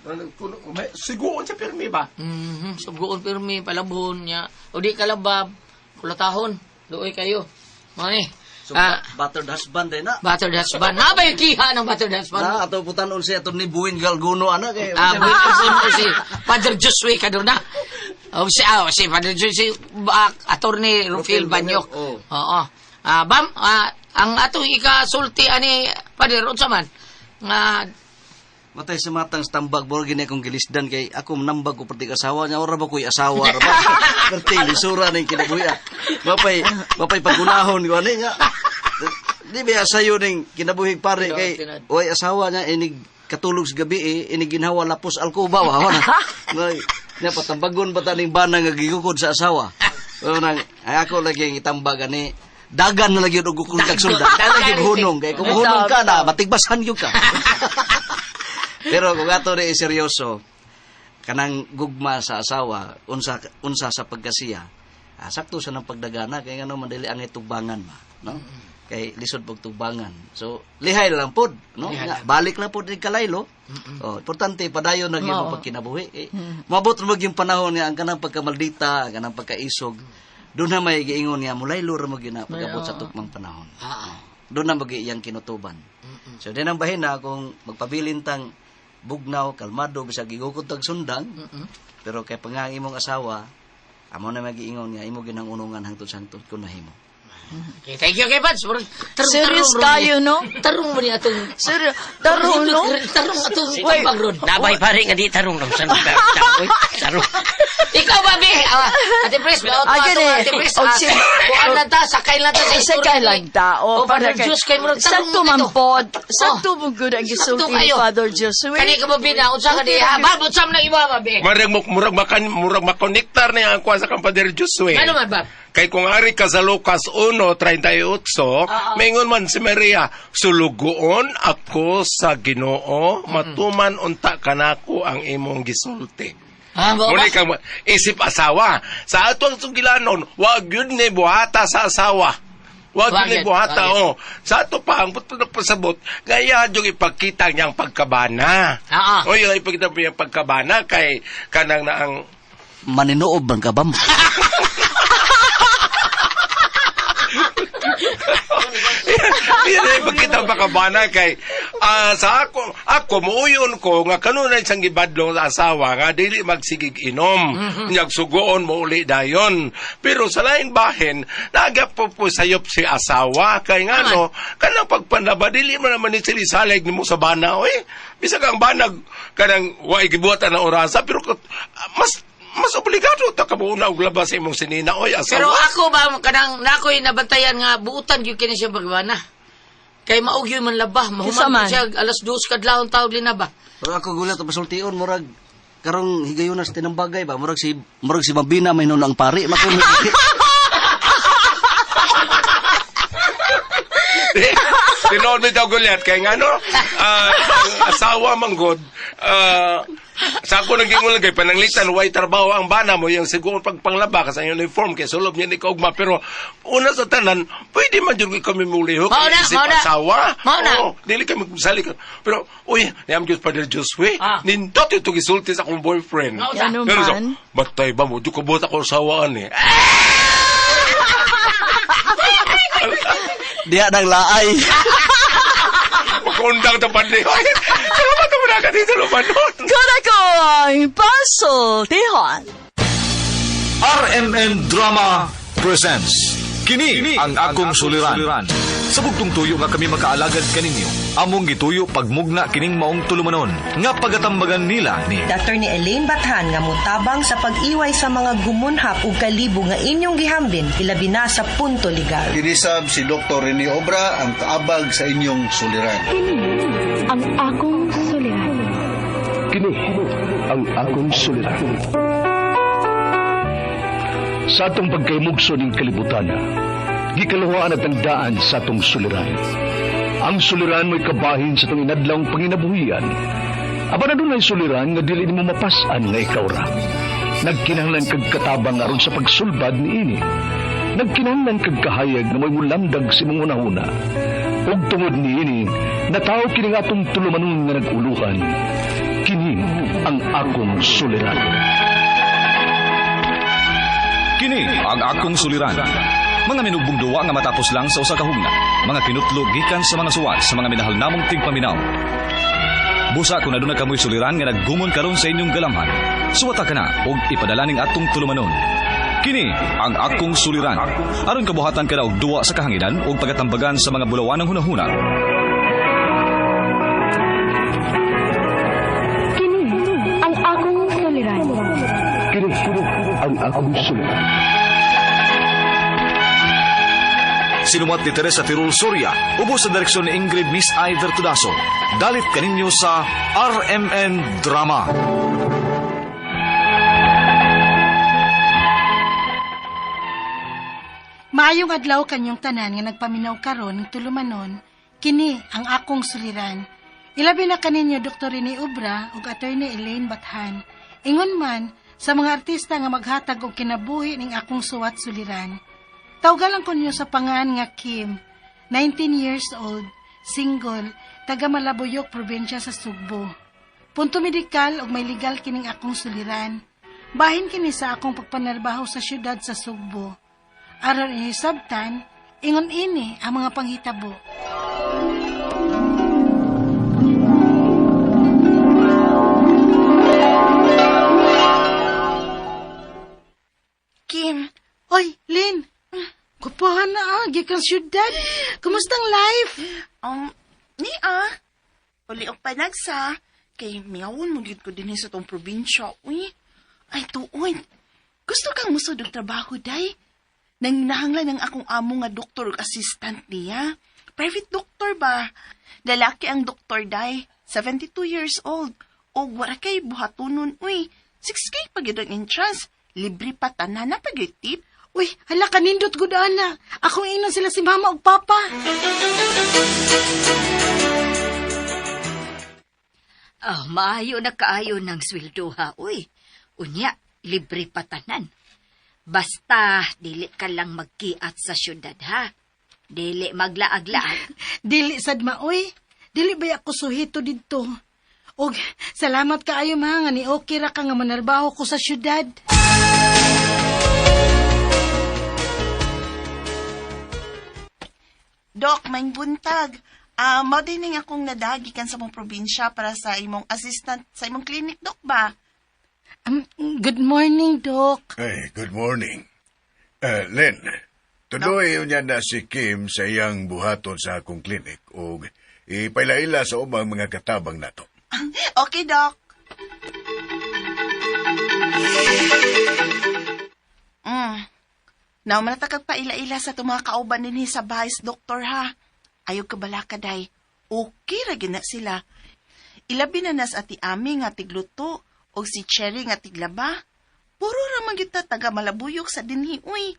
Siguon sa pirmi ba? Sugoon pirmi, palabhon niya. O di kalabab, kulatahon. Luoy kayo. Mao ni. So, battered husband din na. Battered husband. Na ba yung kiha ng battered husband? Na, ato putan si ato ni Buwin Galguno, ana. Kay, Buwin Galguno si Father Josue Cadorna. O si Father Josue, si Attorney Rufil Banyok. Oh. Oo. Bam, ang atong ikasulti ani Father, unsa man? Nga Matay sa matang tambag borg gini akong gilisdan kay ako nambag ko perti asawa niya ora ba ko'y asawa ra ba perti lisura ning kinabuhi. Mapay pagunahon ko ani nga di ba sayo ning kinabuhi pare kay way asawa niya inig katulog sa gabi eh, inig ginhawa lapos alkuba wa na nya patambagon ba ta ning bana nga gigukod sa asawa. O nang ay ako lagi ang itambag ani dagan na lagi og gukod kag sunda lagi hunong kay kung hunong ka na matigbasan gyud ka. Pero kung ato ni seryoso, kanang gugma sa asawa, unsa sa pagkasiya, sakto sa nang pagdagana kay ngano man dili ang itubangan ba, no? Kay lisod pagtubangan. So lihay lang pod, no? Lihay lang. Balik lang pod ni kalaylo. Oh, importante padayon na gyud mo pagkinabuhi. Eh, maabot ra yung panahon nga ang kanang pagkamaldita, ang kanang pagkaisog, doon na may giingon nga mulaylo ra mo gyud na pag-abot sa tukmang panahon. Doon na magi iyang kinutuban. So din ang bahina kung magpabilin tang bugnaw, kalmado, bisag gigukod tag sundang, pero kay pangang imong asawa, amo na magiingon nga imo ginang unungan hangtod sa hangtod kun nahimo. Okay, thank you kay Pads. Serious kayo, no? Tarong mo ni atong Serious. Tarong, no? Tarong atong tambag ron. Nabay pare nga di tarong lang sa Uy, tarong. Ikaw ba, be? Ate Pres, ba? Ah, Ato, gani. Ate Pres. O, si- Kuan lang ta, sakay lang ta sa istorya. Sakay lang ta. O, O, para Father kay... Diyos, kay murag tarong Sakto man ito. pod. Sakto mo good ang Sakto gisulti ni kayo. Father Josue. Kani ka ba, be, na? Unsa ka di? Ha, ba, unsa man na iba, ba, be? Murag makonektar niya ang kuha sa kampadre Josue. Ano man, ba? Kay kung ari ka sa Lucas 1:38, maingon man si Maria, sulugoon ako sa Ginoo, matuman unta kanako ang imong gisulti. Ba, Muli kang isip asawa. Sa atong sugilanon, wag yun ni buhata sa asawa. Wag yun ni buhata, oh. Sa ato pa, ang pasabot, gaya yung ipagkita niyang pagkabana. O yung ipagkita niyang pagkabana kay kanang na ang Maninoob bang kabam? Yan ay pagkita pagkabana kay sa ako muuyon ko nga kanunay sang gibadlong sa asawa nga dili magsigig inom. Nyag sugoon mo uli dayon. Pero sa laing bahin nagapo po sayop si asawa kay ngano kanang pagpanlaba dili man naman ni silisalig nimo sa bana oy. Bisag ang banag kanang way gibuhatan ang orasa pero mas obligado ta kabuuna og labas sa imong sinina oy asawa. Pero ako ba, kanang nakoy nabantayan nga buutan gyud kini siya pagbana. Kay maugyoy man laba, mahuman man. siya alas 2 kadlawon tawag linaba. Pero ako gulat pasultion murag karong higayonas tinambagay ba murag si Mabina may ang pari makuno. Tinood mo daw gulyat kay ngano ang asawa manggod sa ako naging ulang kay pananglitan way trabaho ang bana mo yung siguro pagpanglaba ka sa uniform kay sulob niya ni kaugma pero una sa tanan pwede man jud kami mulihok Mao na, isip mao na. asawa. Mao na. Oo, dili kay magsali ka pero uy niyam Diyos Padre Josue nindot ito gisulti sa akong boyfriend. Mao sa. Ano Pero man? batay ba mo di ko buhat ako asawaan eh. Diha nang laay. Magundang ta padre. Salamat mo na ka dito lumanon. Good ako ang pasultihon. RMN Drama presents Kini ang akong suliran. Sa bugtong tuyo nga kami makaalagad kaninyo, among gituyo pagmugna kining maong tulumanon nga pagatambagan nila ni Attorney Elaine Bathan nga motabang sa pag-iway sa mga gumunhap ug kalibo nga inyong gihambin ilabi na sa punto legal. Kinisab si Dr. Rene Obra ang kaabag sa inyong suliran. Kini ang akong suliran. Kini ang akong suliran. Sa atong pagkaymugso ning kalibutan, gikaluhaan at ang daan sa atong suliran. Ang suliran mo'y kabahin sa atong inadlawng panginabuhian. Apan adunay suliran nga dili nimo mapas-an nga ikaw ra. Nagkinahanglan kag katabang aron sa pagsulbad niini. Nagkinahanglan kag kahayag nga mo'y mulamdag sa imong hunahuna. Ug tungod niini, natawo kini nga atong tulumanon nga nag-uluhan. Kini ang akong suliran. Kini ang akong suliran. Mga minugbong duwa nga matapos lang sa usa ka hugna. Mga kinutlo gikan sa mga suwat sa mga minahal namong tigpaminaw. Busa kung aduna kamoy suliran nga naggumon karon sa inyong galamhan. Suwata ka na og ipadala ning atong tulumanon. Kini ang akong suliran. Aron kabuhatan ka na og duwa sa kahanginan ug pagatambagan sa mga bulawanang hunahuna. Kini ang akong suliran. Kini ang akong suliran. Sinumat ni Teresa Tirul Soria, ubos sa direksyon ni Ingrid Miss Iver Tudaso. Dalit kaninyo sa RMN Drama. Maayong adlaw kanyong tanan nga nagpaminaw karon ng tulumanon, kini ang akong suliran. Ilabi na kaninyo Dr. Rene Obra ug Attorney Elaine Bathan. Ingon man sa mga artista nga maghatag og kinabuhi ning akong suwat suliran. Tawgalan ko ninyo sa pangan nga Kim, 19 years old, single, taga Malabuyok, probinsya sa Sugbo. Punto medikal ug may legal kining akong suliran. Bahin kini sa akong pagpanarbaho sa syudad sa Sugbo. Aron ihisabtan, ingon ini ang mga panghitabo. Kim. Oy, Lynn. Kupuhan na ah, gikan syudad. Kumusta ang life? Ni ah. Uli og panagsa. Kay miyawon mo gyud ko dinhi sa tong probinsya. Uy. Ay tuon. Gusto kang musod og trabaho day. Nanginahanglan ang akong amo nga doktor ug assistant niya. Private doctor ba? Lalaki ang doktor day. 72 years old. Og wala kay buhatunon uy. 6K pa gyud ang entrance. Libre pa tanan na pa gyud tip. Uy, hala kanindot gud ana. Akong ingnon sila si mama ug papa. Oh, maayo na kaayo ng sweldo ha, uy. Unya, libre pa tanan. Basta, dili ka lang magkiat sa syudad, ha? Dili maglaag-laag. Dili sad maoy. Dili ba ako suhito didto? Og salamat kaayo ma nga ni okay ra ka nga manarbaho ko sa syudad. Dok, maing buntag. Mao din ning akong nadagi kan sa mong probinsya para sa imong assistant sa imong clinic, Dok ba? Good morning, Doc. Hey, good morning. Len, tuloy niya na si Kim sa iyang buhaton sa akong clinic o ipailaila sa ubang mga katabang nato. Okay, Doc. Now, manata kag paila-ila sa itong mga kauban dinhi sa bahay sa doktor, ha? Ayaw ka bala ka, day. Okay ra gyud na sila. Ilabi na nas ati Ami nga tigluto o si Cherry nga tiglaba. Puro ra man gyud ta taga Malabuyok sa dinhi, uy.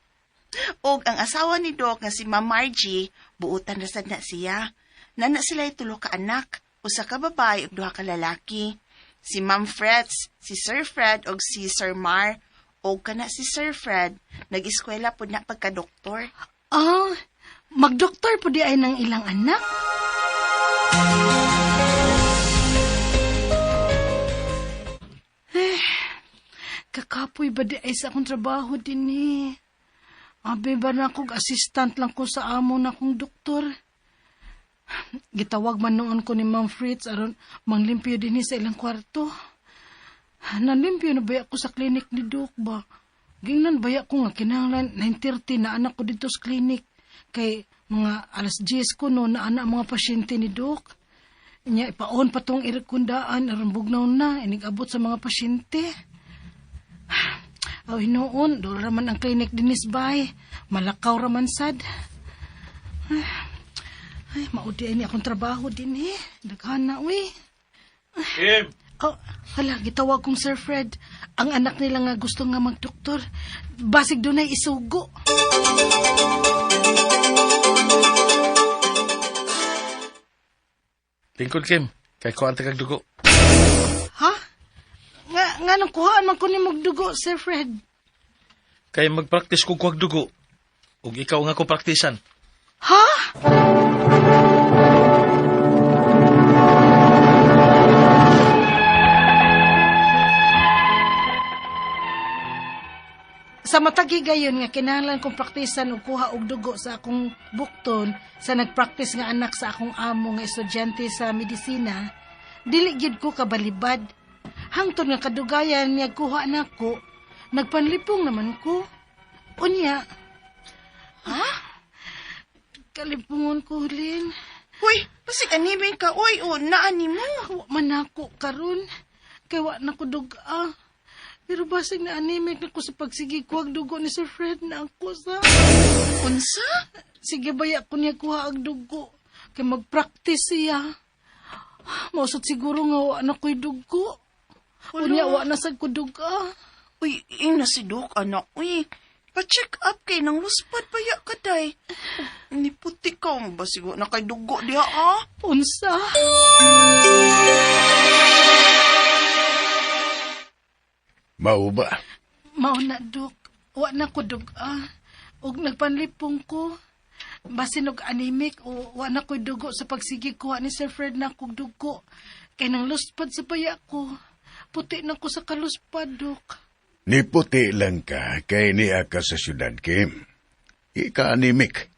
Og ang asawa ni Doc nga si Ma'am Margie, buutan ra sad na siya. Nana sila tulo ka anak, usa ka babae ug duha ka lalaki. Si Ma'am Freds, si Sir Fred ug si Sir Mar. Og kana si Sir Fred, nag-eskwela pud na pagka-doktor. Oh, magdoktor pud di ay ng ilang anak. Eh, kakapoy ba di ay sa akong trabaho din eh. Abi ba na akong assistant lang ko sa amo na akong doktor. Gitawag man noon ko ni Ma'am Fritz aron manglimpyo din sa ilang kwarto. Nalimpyo na ba ako sa clinic ni Doc ba? Gingnan ba ako nga kinahanglan 9:30 na anak ko dito sa clinic. Kay mga alas 10 ko no na anak mga pasyente ni Doc. Nya ipaon pa tong irikundaan aron bugnaw na inig-abot sa mga pasyente. Aw hinuon, doon raman ang clinic dinis bay. Malakaw raman sad. Ay, maudi ay ni akong trabaho din eh. Daghan na, uy. Kim! Oh, hala, gitawag kong Sir Fred. Ang anak nila nga gusto nga magdoktor. Basig doon ay isugo. Lingkod, Kim. Kay kuan kag dugo. Ha? Nga, Nganong kuhaan man ko nimog dugo, Sir Fred? Kay magpraktis ko kuhag dugo. Ug ikaw nga ko praktisan. Ha? Sa matag higayon nga kinahanglan kong praktisan og kuha og dugo sa akong bukton sa nagpraktis nga anak sa akong amo nga estudyante sa medisina, dili gyud ko kabalibad. Hangtod nga kadugayan niya kuha nako, nagpanlipong naman ko. Unya, ha? Kalipungon ko, Lynn. Uy, basig animin ka, uy, o, naani mo. Wa man nako karon. Kay wa na ko duga. Pero basig na anemic na ko sa pagsige kuhag dugo ni Sir Fred na ako sa... Unsa? Sige baya ko niya kuha ang dugo. Kay mag-practice siya. Mausot siguro nga wa na ko'y dugo. Unya wa na sad ko duga. Uy, ina si Dok, anak. Uy, pa-check up kay nang luspad pa ya ka, day. Niputi ka, basig wa na kay dugo diha, ah. Unsa? Mao ba? Mao na, Dok. Wa na ko duga. Ug nagpanlipong ko. Basin og anemic o wa na ko'y dugo sa pagsige kuha ni Sir Fred na kog dugo. Kay nang luspad sa paya ko. Puti na ko sa kaluspad, Dok. Niputi lang ka kay niya ka sa syudad, Kim. Ika-anemic.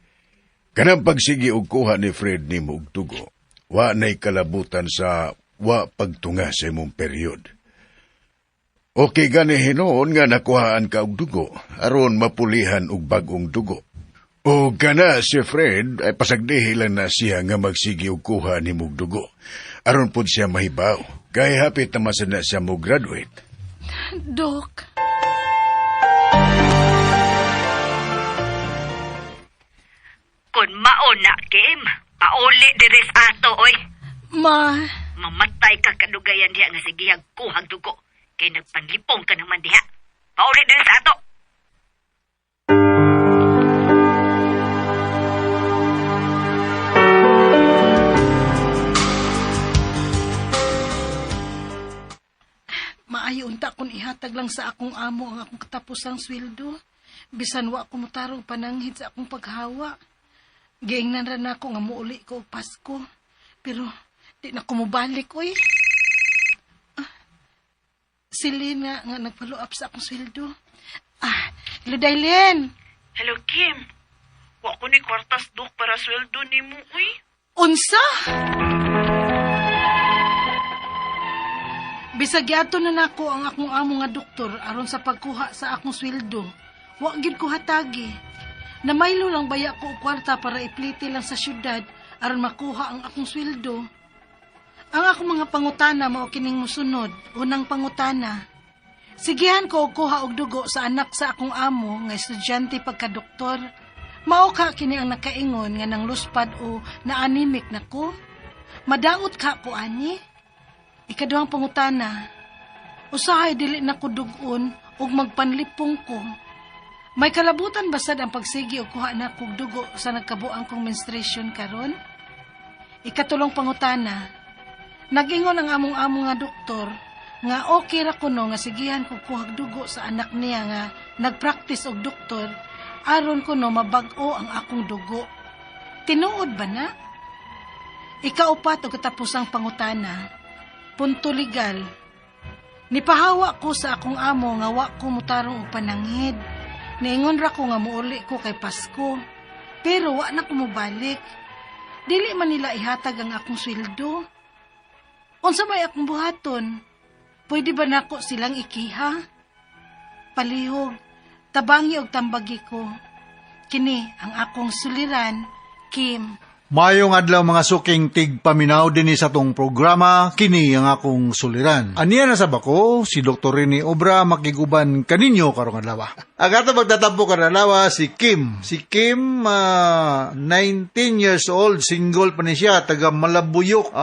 Kanang pagsigi og kuha ni Fred nimo og dugo, wa na'y kalabutan sa wa pagtunga sa imong period. Okay gani hinuon nga nakuhaan ka og dugo aron mapulihan og bag-ong dugo. O kana si Fred ay pasagdihi lang na siya nga magsigi og kuha nimo og dugo. Aron pud siya mahibaw. Kay hapit naman sad na siya mo graduate. Dok. Kun mao na, Kim, pauli diri sa ato, oy. Ma. Mamatay ka kadugayan diha nga sigihag kuhag dugo. Kay nagpanlipong ka naman diha. Pauli diri sa ato. Maayo unta kun ihatag lang sa akong amo ang akong katapusang sweldo. Bisan wa ko motarong pananghid sa akong paghawa. Giingnan ra nako nga muuli ko og Pasko. Pero di na ko mobalik, oy. Si Lynn nga nag-follow up sa akong sweldo. Ah, hello, Daylene. Hello, Kim. Wa ko ni kwartas, Dok, para sweldo nimo, uy. Unsa? Bisag giadto na nako ang akong amo nga doktor aron sa pagkuha sa akong sweldo. Wa gid ko hatagi. Namaylo lang baya ko og kwarta para ipliti lang sa syudad aron makuha ang akong sweldo. Ang akong mga pangutana mao kining mosunod. Unang pangutana. Sigihan ko og kuha og dugo sa anak sa akong amo nga estudyante pagkadoktor. Mao ka kini ang nakaingon nga nang luspad o na-anemic na ko? Madaot ka ko ani? Ikaduhang pangutana. Usahay dili na ko dugon ug magpanlipong ko. May kalabutan basad ang pagsigi og kuha na kog dugo sa nagkabuang kong menstruation karon? Ikatulong pangutana. Nag-ingon ang among-amo nga doktor nga okay ra kuno nga sigihan ko kuhag dugo sa anak niya nga nagpraktis og doktor aron kuno mabag-o ang akong dugo. Tinuod ba na? Ikaupat og katapusang pangutana. Punto legal. Nipahawa ko sa akong amo nga wa ko motarong og pananghid. Niingon ra ko nga muuli ko kay Pasko. Pero wa na ko mobalik. Dili man nila ihatag ang akong sweldo. Unsa may akong buhaton? Pwede ba nako silang ikiha? Palihog, tabangi og tambagi ko. Kini ang akong suliran, Kim. Mayong adlaw mga suking tigpaminaw dinhi sa tong programa, kini ang akong suliran. Aniya na sa bako, si Dr. Rene Obra makiguban kaninyo karong adlaw. Ang ato magtatampo karanawa si Kim. Si Kim, 19 years old, single pa ni siya, taga Malabuyok,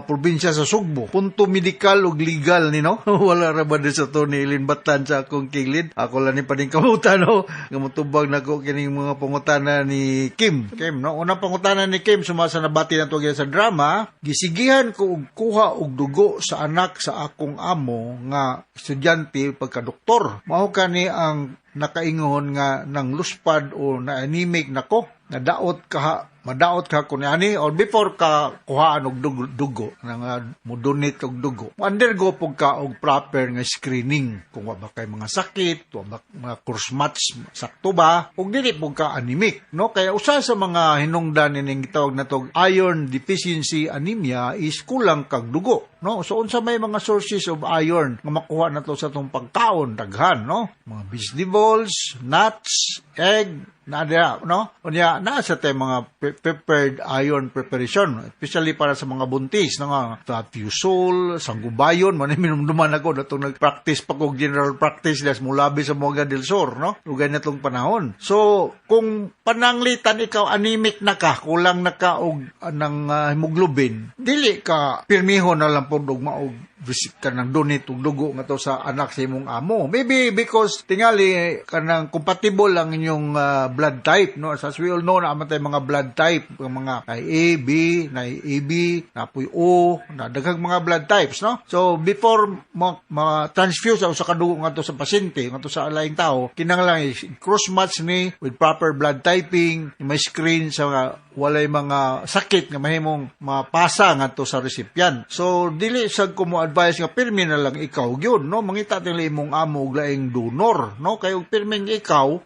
probinsya sa Sugbo. Punto medikal ug legal ni, no? Wala ra ba sa to ni Ilin Batan sa akong kilid? Ako lang ni paning kamutan, no? Nga motubag nako kining mga pangutana ni Kim. Kim, no? Unang pangutana ni Kim, sumasa nabati na to sa drama, gisigihan ko og kuha og dugo sa anak sa akong amo nga estudyante pagka-doktor. Mao kani ang nakaingon nga nang luspad o na anemic nako, nadaot ka, madaot ka kun ani or before ka kuhaan og dugo nang mo-donate og dugo, undergo pug ka og proper nga screening kung wa ba kay mga sakit, wa ba mga cross match, sakto ba ug dili pug ka anemic, no? Kaya usa sa mga hinungdan ining gitawag natog iron deficiency anemia is kulang kag dugo, no? So unsa may mga sources of iron nga makuha nato sa atong pagkaon? Daghan, no? Mga vegetables, nuts, egg na diha, no? Unya naa sa tay mga prepared iron preparation, especially para sa mga buntis, no, nga Fusol, Sangubayon, man minumduman ako datong nag-practice pa ko general practice das mulabi sa Moga del Sur, no? Ug natong panahon. So, kung pananglitan ikaw anemic na ka, kulang na ka og ng hemoglobin, dili ka pirmiho na lang pod og maog visit ka ng donate og dugo nga to sa anak sa imong amo. Maybe because tingali kanang compatible ang inyong blood type, no? As we all know, na tay mga blood type, ang mga ay A, B, na AB, napoy O, na daghang mga blood types, no? So before ma-transfuse sa usa ka dugo ngadto sa pasyente, ngadto sa laing tao, kinahanglan cross match ni with proper blood typing, may screen sa mga walay mga sakit nga mahimong mapasa ngadto sa recipient. So dili sad ko mo advice nga pirmi na lang ikaw gyud, no? Mangita tingali imong amo og laing donor, no? Kay og pirming ikaw,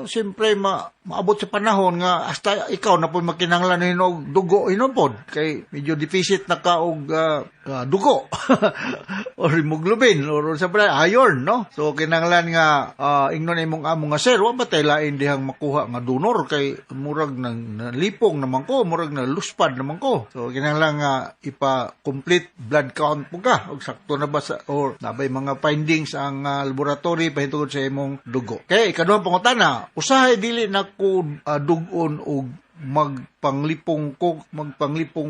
siyempre maabot sa panahon nga hasta ikaw na pud makinahanglan og dugo hinungpod kay medyo deficit na ka og dugo or hemoglobin or sa iron, no? So kinahanglan nga ingnon imong amo nga, sir, wa ba tay lain dihang makuha nga donor kay murag nang nalipong naman ko, murag na luspad naman ko. So kinahanglan nga ipa-complete blood count po ka og sakto na ba sa or nabay mga findings ang laboratory pahintungod sa imong dugo. Kay ikaduhang pangutana, usahay dili na ko dugon og magpanglipong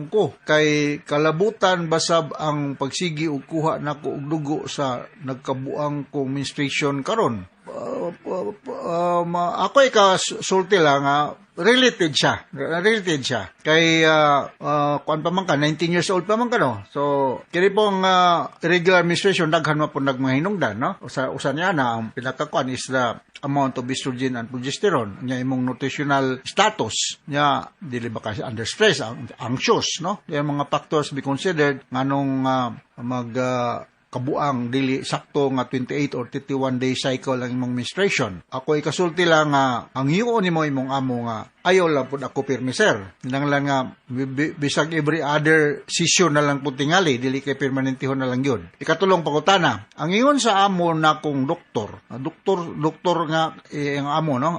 ko kay kalabutan basab ang pagsigi og kuha nako og dugo sa nagkabuang kong menstruation karon. Ako ikasulti lang related siya. Related siya. Kay kuan pa man ka, 19 years old pa man ka, no? So kini pong irregular menstruation, daghan man po nagmahinungdan, no? Usa niya na ang pinakakuan is the amount of estrogen and progesterone nya, imong nutritional status nya, dili ba ka under stress, anxious, no? Yung mga factors be considered nganong mag kabuang dili sakto nga 28 or 31 day cycle ang imong menstruation. Ako ikasulti lang nga ang hiuon nimo imong amo nga ayaw lang pud ako pirmi, sir. Kinahanglan nga bisag every other session na lang pud tingali, dili kay permanentihon na lang yun. Ikatulong pangutana, ang ingon sa amo na kong doktor, doktor doktor nga ang amo, no?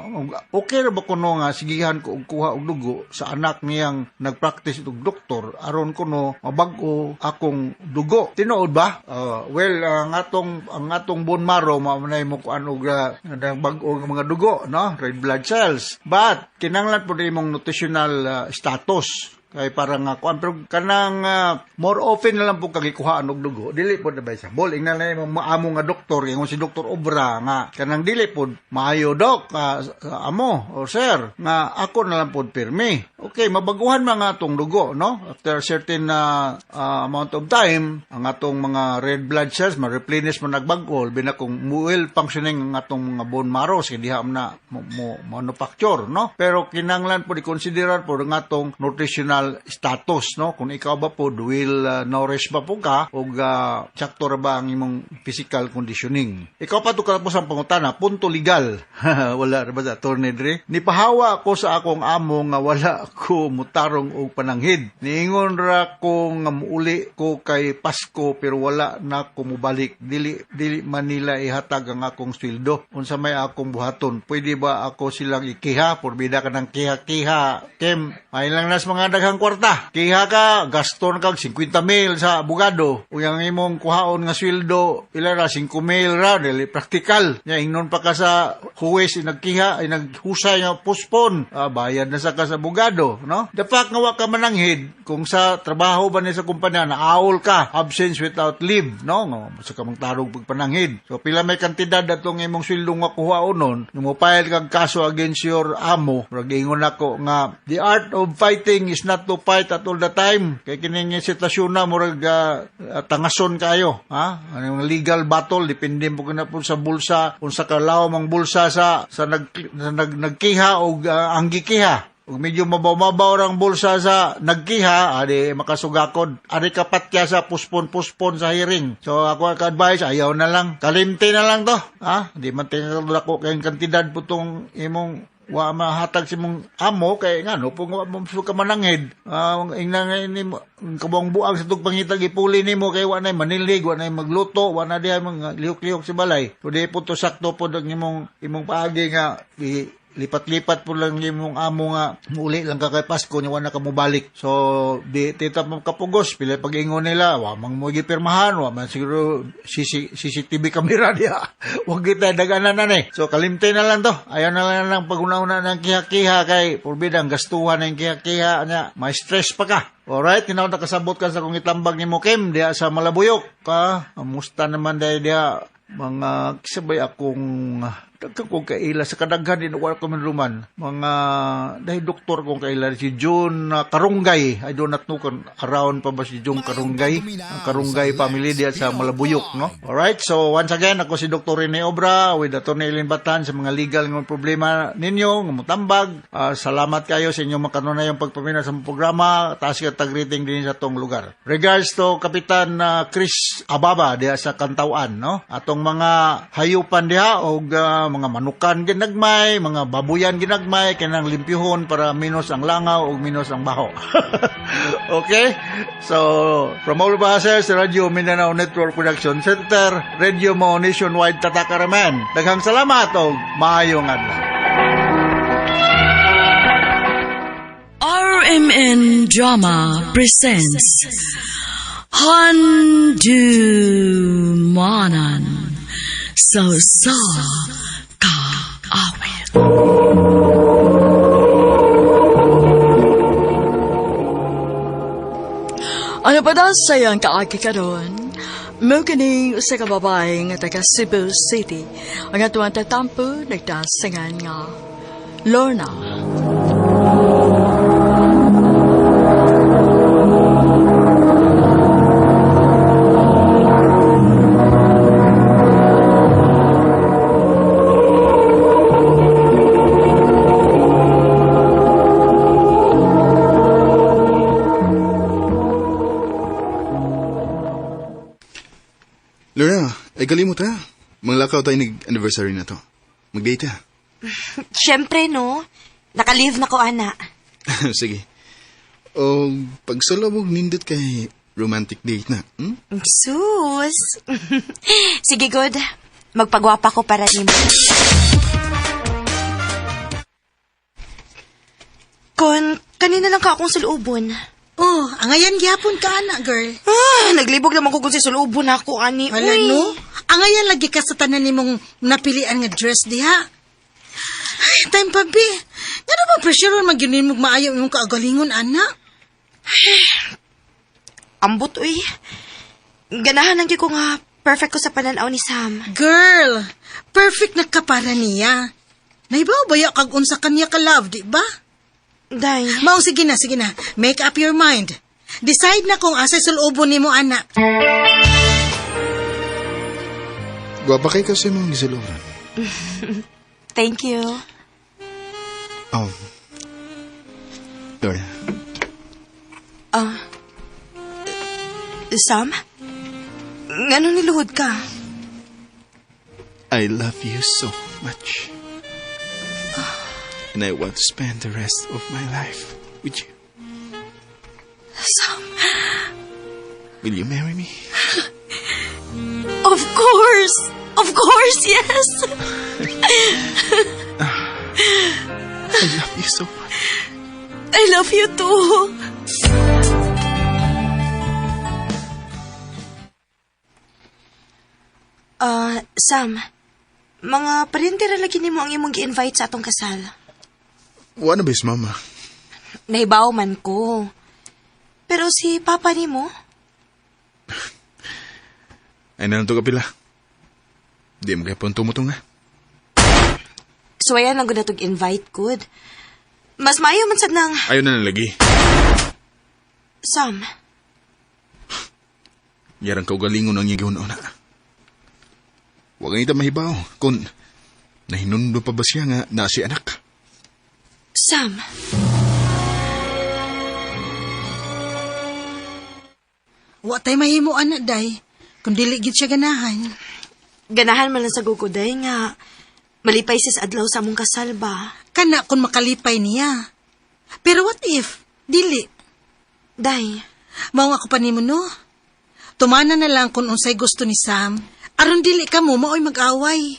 Okay ra ba kuno nga sigihan ko og kuha og dugo sa anak niyang nagpractice og doktor aron kuno mabag-o akong dugo? Tinuod ba? Well, ang atong bone marrow mao man mo kuan og bag-o nga mga dugo, no? Red blood cells. But kinahanglan pud imong nutritional status kay para nga kuan, pero kanang more often na lang po kagikuhaan og dugo, dili pod advisable. Ingnan na imong amo nga doktor, ingon si Doktor Obra nga kanang dili pod maayo, dok, amo or sir, nga ako na lang pod pirmi. Okay, mabaguhan mga atong dugo, no? After a certain amount of time, ang atong mga red blood cells ma-replenish mo, nagbag-o, labi na kung well functioning ang atong mga bone marrow kay diha man na mo manufacture, no? Pero kinahanglan pod i-considerar pod ang atong nutritional status, no? Kung ikaw ba pod well nourished ba po ka og sakto ra ba ang imong physical conditioning. Ikaw pa to katapos ang pangutana, punto legal. Wala ra ba sa attorney dre? Nipahawa ko sa akong amo nga wala ko mutarong og pananghid. Niingon ra ko nga muuli ko kay Pasko pero wala na ko mubalik. Dili dili man nila ihatag ang akong sweldo. Unsa may akong buhaton? Pwede ba ako silang ikiha? Porbida ka ng kiha-kiha. Kem, may lang nas mga daghang daghang kwarta. Kiha ka, gaston kag 50 mil sa abogado. Ug ang imong kuhaon nga sweldo, pila ra 5 mil ra, dili praktikal. Nya ingnon pa ka sa huwes nagkiha, ay naghusay nga postpone. Bayad na sa ka sa abogado, no? The fact nga wa ka mananghid kung sa trabaho ba ni sa kumpanya naawol ka, absence without leave, no? Nga sa ka mangtarog pagpananghid. So pila may kantidad atong imong sweldo nga kuhaon nun, mo file kag kaso against your amo, murag ingon ako nga the art of fighting is not to fight at all the time. Kay kining sitwasyon na murag tangason kayo, ha? Ano yung legal battle depende mo na po sa bulsa, unsa ka lawom ang bulsa sa sa nag, sa nag nagkiha og ang gikiha. Ug medyo mabaw-mabaw rang bulsa sa nagkiha, adi makasugakod. Adi kapatya sa puspon-puspon sa hearing. So ako ang ka-advise, ayaw na lang. Kalimti na lang to. Ha? Di man tingnan ko kayong kantidad po tong imong wa mahatag si mong amo kay ngano po wa mo ka mananghid. Ingna nga ini kabuang buang sa tug pangitag ipuli nimo kay wa nay manilig, wa nay magluto, wa na diha mga lihok-lihok si balay. So di po to sakto po ang imong paagi nga lipat-lipat po lang imong amo nga muli lang ka kay Pasko nya wa na ka mobalik. So di tita mo kapugos pila pag-ingon nila wa mang mo gipirmahan, wa man siguro CCTV camera diha. Wa kita daganan na ni. So kalimte na lang to. Ayaw na lang ng paguna-una ng kiha-kiha kay porbidang gastuhan ng kiha-kiha nya may stress pa ka. Alright, tinawag na kasabot ka sa kung itambag nimo Kim diha sa Malabuyok ka. Amusta naman dahil diha mga kisabay akong daghan kong kaila sa kadaghan din wala ko man mga dahil doktor kong kaila si June Karunggay. I do not know kung around pa ba si June Karunggay, ang Karunggay family diya sa Malabuyok, no? Alright, so once again ako si Dr. Rene Obra with Attorney Eileen Batan sa mga legal nga problema ninyo nga motambag. Salamat kayo sa inyong makanunayong pagpaminaw sa programa. Taas ka tag-greeting din sa tong lugar. Regards to Kapitan Chris Ababa diya sa Kantawan, no? Atong mga hayupan diha og mga manukan ginagmay, mga babuyan ginagmay, kanang limpyuhon para minus ang langaw ug minus ang baho. Okay? So, from all of us here sa Radyo Mindanao Network Production Center, Radio Mo Nationwide Tatakaraman. Daghang salamat og maayong adlaw. RMN Drama presents Handumanan sa Usa Ka Awit. Ano pa daw sayang kaagi karon? Mao kini usa ka babae nga taga Cebu City. Ang atuang tatampo nagdasingan nga Lorna. Lorna, ay galimot ha. Manglakaw tayo nag-anniversary na to. Mag-date ha. Siyempre, no? Naka-leave na ko, ana. Sige. O, pagsulabog nindot kay romantic date na. Hmm? Sus! Sige, good. Magpagwapa ko para nimo. Kon, kanina lang ka akong sulubon. Oh, angayan gyapon ka ana, girl. Ah, naglibog naman ko kung si sulubon ako ani. Wala Uy. no. Angayan lagi ka sa tanan nimong napilian nga dress diha. Ay, time pa bi. Ngano ba pressure man gyud nimo maayo imong kaagalingon ana? Ambot uy. Ganahan lang gyud ko nga perfect ko sa pananaw ni Sam. Girl, perfect na ka para niya. Naibaw ba ya kag unsa kanya ka love, di ba? Day. Mao, sige na, sige na. Make up your mind. Decide na kung asa sulubon nimo ana. Gwapa kay kasi mong gisuluran. Thank you. Oh. Lorna. Sam? Ngano niluhod ka? I love you so much. And I want to spend the rest of my life with you. Sam, Will you marry me? of course! Of course, yes! I love you so much. I love you too. Sam, mga parente ra lagi nimo ang imong gi-invite sa atong kasal. Wa na bis, mama. Nahibaw man ko. Pero si papa nimo, Ay na lang to kapila. Di mo kaya punto mo to nga. suwayan lang gud natog invite good. Mas maayo man sad nang Ayaw na lang lagi. Sam. Yarang kaugalingon ang iyang na. Huwag ang ita mahibaw kung nahinundo pa ba siya nga na si anak. Sam. Wa tay mahimo ana day. Kung dili gid siya ganahan. Ganahan man lang sa guguday nga malipay siya sa adlaw sa among kasal ba. Kana kung makalipay niya. Pero what if dili? Day. Mao ako pa nimo no. Tumana na lang kung unsay gusto ni Sam. Aron dili ka mo maoy mag-away.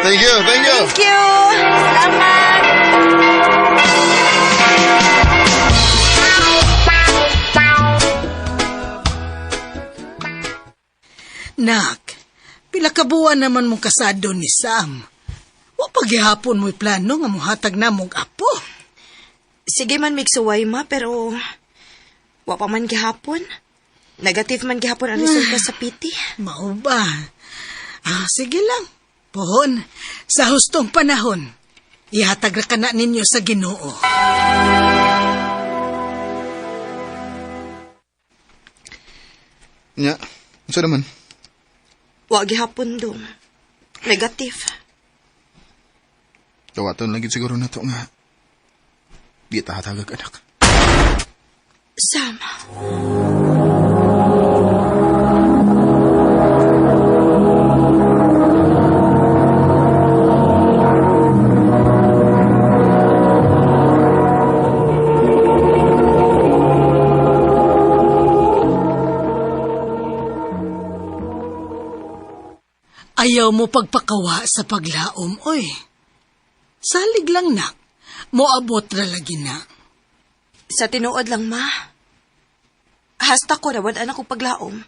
Thank you, thank you. Thank you. Salamat. Nak, pila ka buwan naman mong kasado ni Sam. Wa pa gihapon mo'y plano nga muhatag na mong apo. Sige man migsuway ma pero wa pa man gihapon. Negative man gihapon ang resulta sa PT. Mao ba? Ah, sige lang. Pohon, sa hustong panahon, ihatag ra ka na ninyo sa Ginoo. Nya, unsa naman? Wa gihapon dong. Negative. Tawaton lang gid siguro na to nga. Di ta hatagag anak. Sam. Ayaw mo pagpakawa sa paglaom, oy. Salig lang nak, moabot ra lagi na. Sa tinuod lang ma. Hasta ko nawad anak ko paglaom.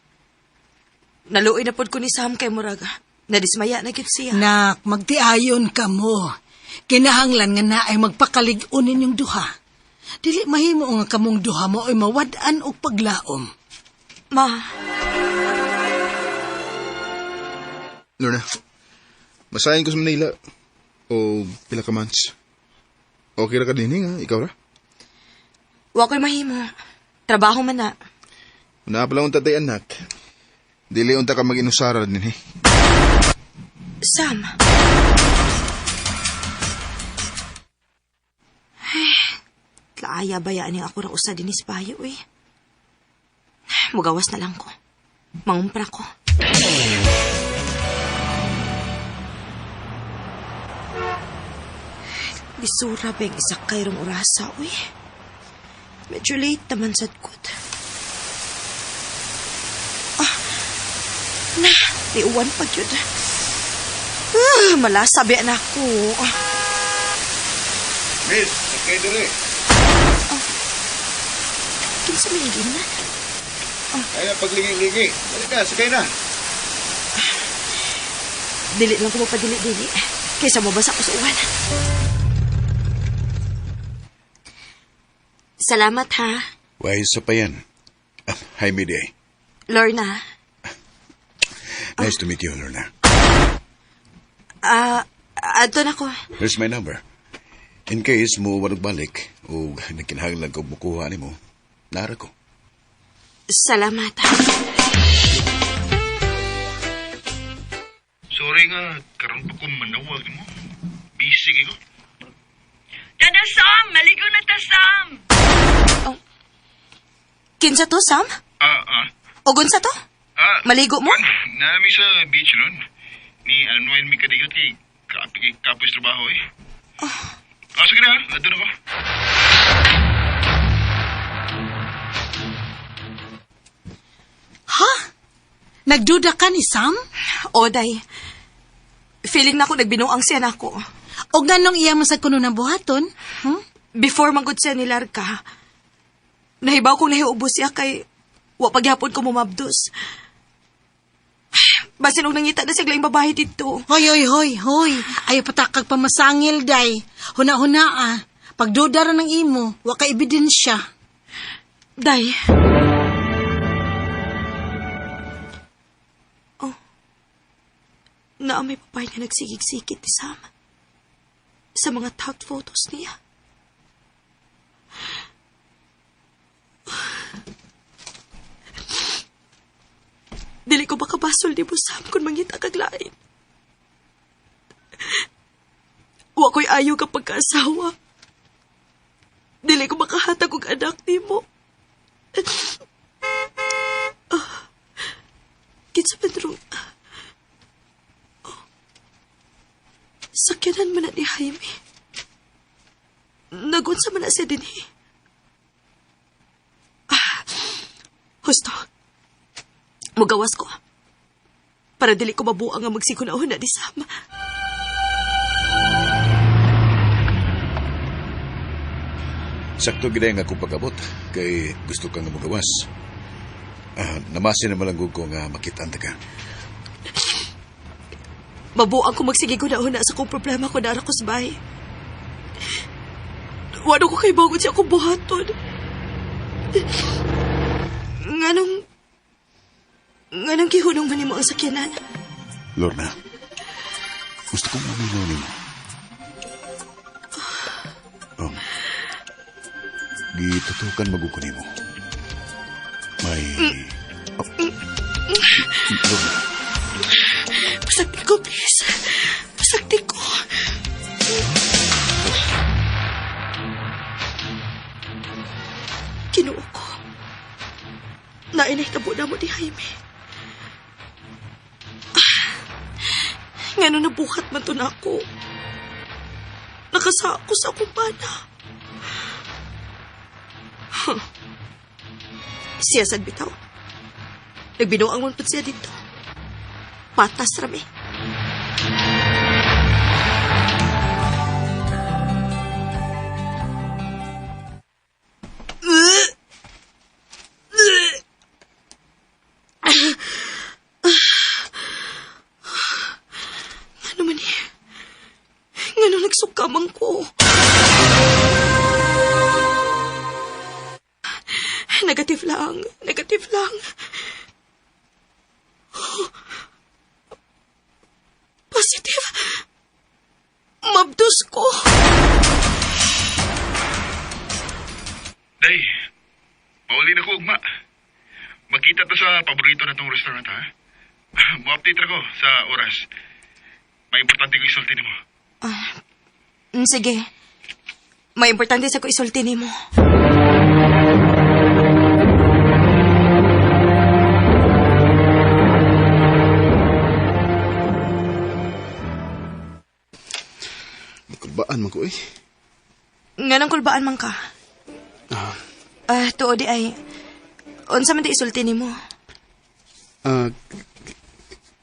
Naluoy na pod ko ni Sam kay murag. Nadismaya na gid siya. Nak, magtiayon ka mo. Kinahanglan nga na ay magpakalig-on ninyong duha. Dili mahimo nga kamong duha mo ay mawad-an og paglaom. Ma. Lorna, masahin ko sa Manila. O pila ka months. Okay ra ka din nga, ikaw ra? Wa ko'y mahimo. Trabaho man na. Una pa lang unta tay anak. Dili unta ka mag-inusara din eh. Sam. Ay, tlaaya ba yan ako ra usa dinis bayo eh. Mugawas na lang ko. Mangumpra ko. Lisura beng isa kayrong orasa, uy. Medyo late naman sad kut. Ah, na, niuwan pa yun. Ah, malasa ba na ako. Ah, Miss, sakay diri. kinsa may na? Ay na paglingi-lingi. Dali ka, sakay na. Dili lang ko magpadili-dili. Kaysa mabasa ko sa uwan. Salamat ha, Why, isa pa yan. Ah, hi, Midday. Lorna. Nice to meet you, Lorna. Ah, adto na ko. Here's my number. In case mo walog balik o nagkinahanglan ko mukuha nimo, nara ko. Salamat. Sorry nga, karon pa ko manawag mo. Busy kay ko. Tada Sam, maligo na ta Sam. Kinsa to, Sam? Ah. O gunsa to? Ah, Maligo mo? Nami sa beach ron. Ni unwind mi kadigot kay kaapi kay kapoy sa trabaho eh. Ah, sige na, adto na ko. Nagduda ka ni Sam? O, day. Feeling na ako nagbinuang siya nako. O ganong iya mo sa kuno ng buhaton? Hmm? Before manggod siya ni Larka, nahibaw kong nahiubos siya kay wa pagyapon ko mumabdos. Basin og nangita na siya laing babae dito. Hoy, hoy, hoy, hoy. Ayaw patakag pamasangil, day. Huna-huna ah. Pagduda ra ng imo, wa ka ebidensya. Day. Oh. Naa may babae nga nagsigig-sigit ni Sam. Sa mga tagged photos niya. Dili ko makabasol ni mo, Sam, kung mangita kag lain. Wa ko'y ayaw kapag kaasawa. Dili ko makahatag og anak nimo. Kinsa man rong... Oh, sakyanan man na ni Jaime. Nagunsa man na siya dinhi. Husto. Mugawas ko. Para dili ko mabuang nga magsikunahon na ni Sam. Sakto gid nga akong pag-abot kay gusto ka nga mugawas. Namasin na malanggog ko nga makitaan ta ka. Mabuang ko magsige na sa kong problema ko nara ko sa bahay. Wano ko kay bagon siya akong buhaton. Nganong gihunong man nimo ang sakyanan? Lorna, gusto kong maminaw nimo. Gitutukan maguko nimo. May... Oh. Lorna. Pasagdi ko, please. Pasagdi ko. Kinuo ko. Nainay tabo na mo ni Jaime. Ngano nabuhat man to na ako. Nakasako sa akong bana. Huh. Siya sad bitaw. Nagbinuang man pud siya dito. Patas rami. Ano man eh? Ngano nagsukamang ko? Negative lang. Negative lang. Positive. Mabdos ko. Day, pauli na ko ugma. Magkita to sa paborito na tong restaurant, ha? Mo-update ra ko sa oras. May importante ko isulti nimo. Sige. May importante sa ko isulti nimo. Kulbaan man ko eh. Nganong kulbaan man ka? Tuo di ay, unsa man di isulti nimo?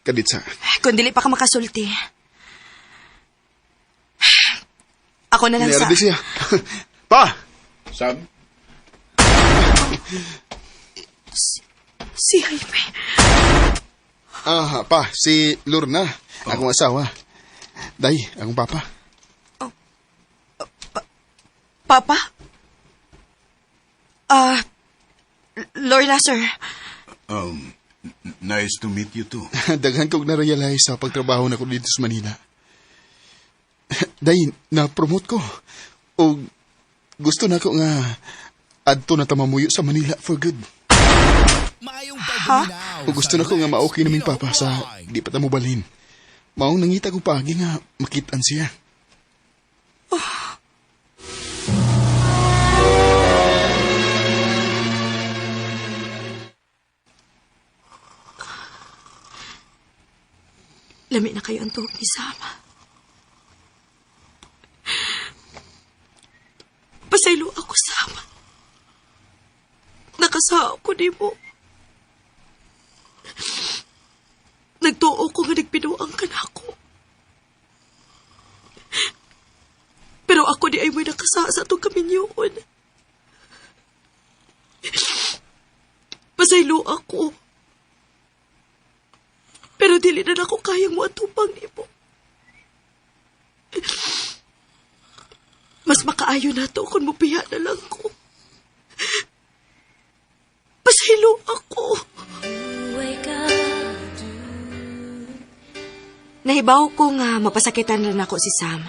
Kaditsa. Kung dili pa ka makasulti. Ako na lang sa... Niyaradi siya. Pa! Sam? Si Jaime. Pa, si Lorna. Akong asawa. Day, akong papa. Papa? Lorna, sir. Nice to meet you too. Daghan kog na-realize sa pagtrabaho na ko dito sa Manila. Day, na-promote ko. O gusto na ko nga adto na tamamuyo sa Manila for good. Ha? O gusto na ko nga ma-okay naming papa sa di pa ta mobalhin. Maong nangita ko paagi nga makitaan siya. Oh. Lami na kayo ang tuhok ni Sam. Pasaylo ako, Sam. Nakasao ko ni mo. Nagtuo ko nga nagbinuang ka nako. Pero ako diay mo'y nakasa sa atong kaminyoon. Pasaylo ako. Pero dili na nako kayang moatubang nimo. Mas makaayo na to kung mubiya na lang ko. Pasaylo ako. Nahibaw ko nga mapasakitan rin ako si Sam.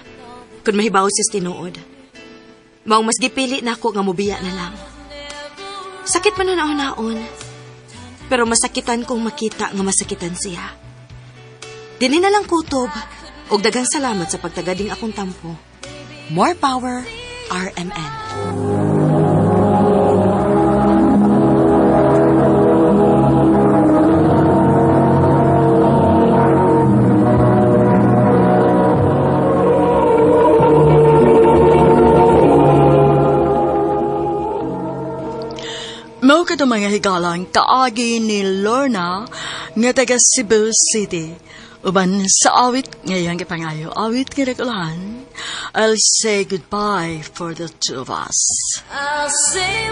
Kung mahibaw siya sa tinuod. Maong mas gipili na ako nga mubiya na lang. Sakit man na naon. Pero masakitan kong makita nga masakitan siya. Dinhi na lang kutob. Og daghang salamat sa pagtagading akong tampo. More power, RMN. Mao kadto mga higalang kaagi ni Lorna nga taga Cebu City. Uban sa awit ngayong gipangayo, awit nga nagulahan, I'll say goodbye for the two of us. I'll say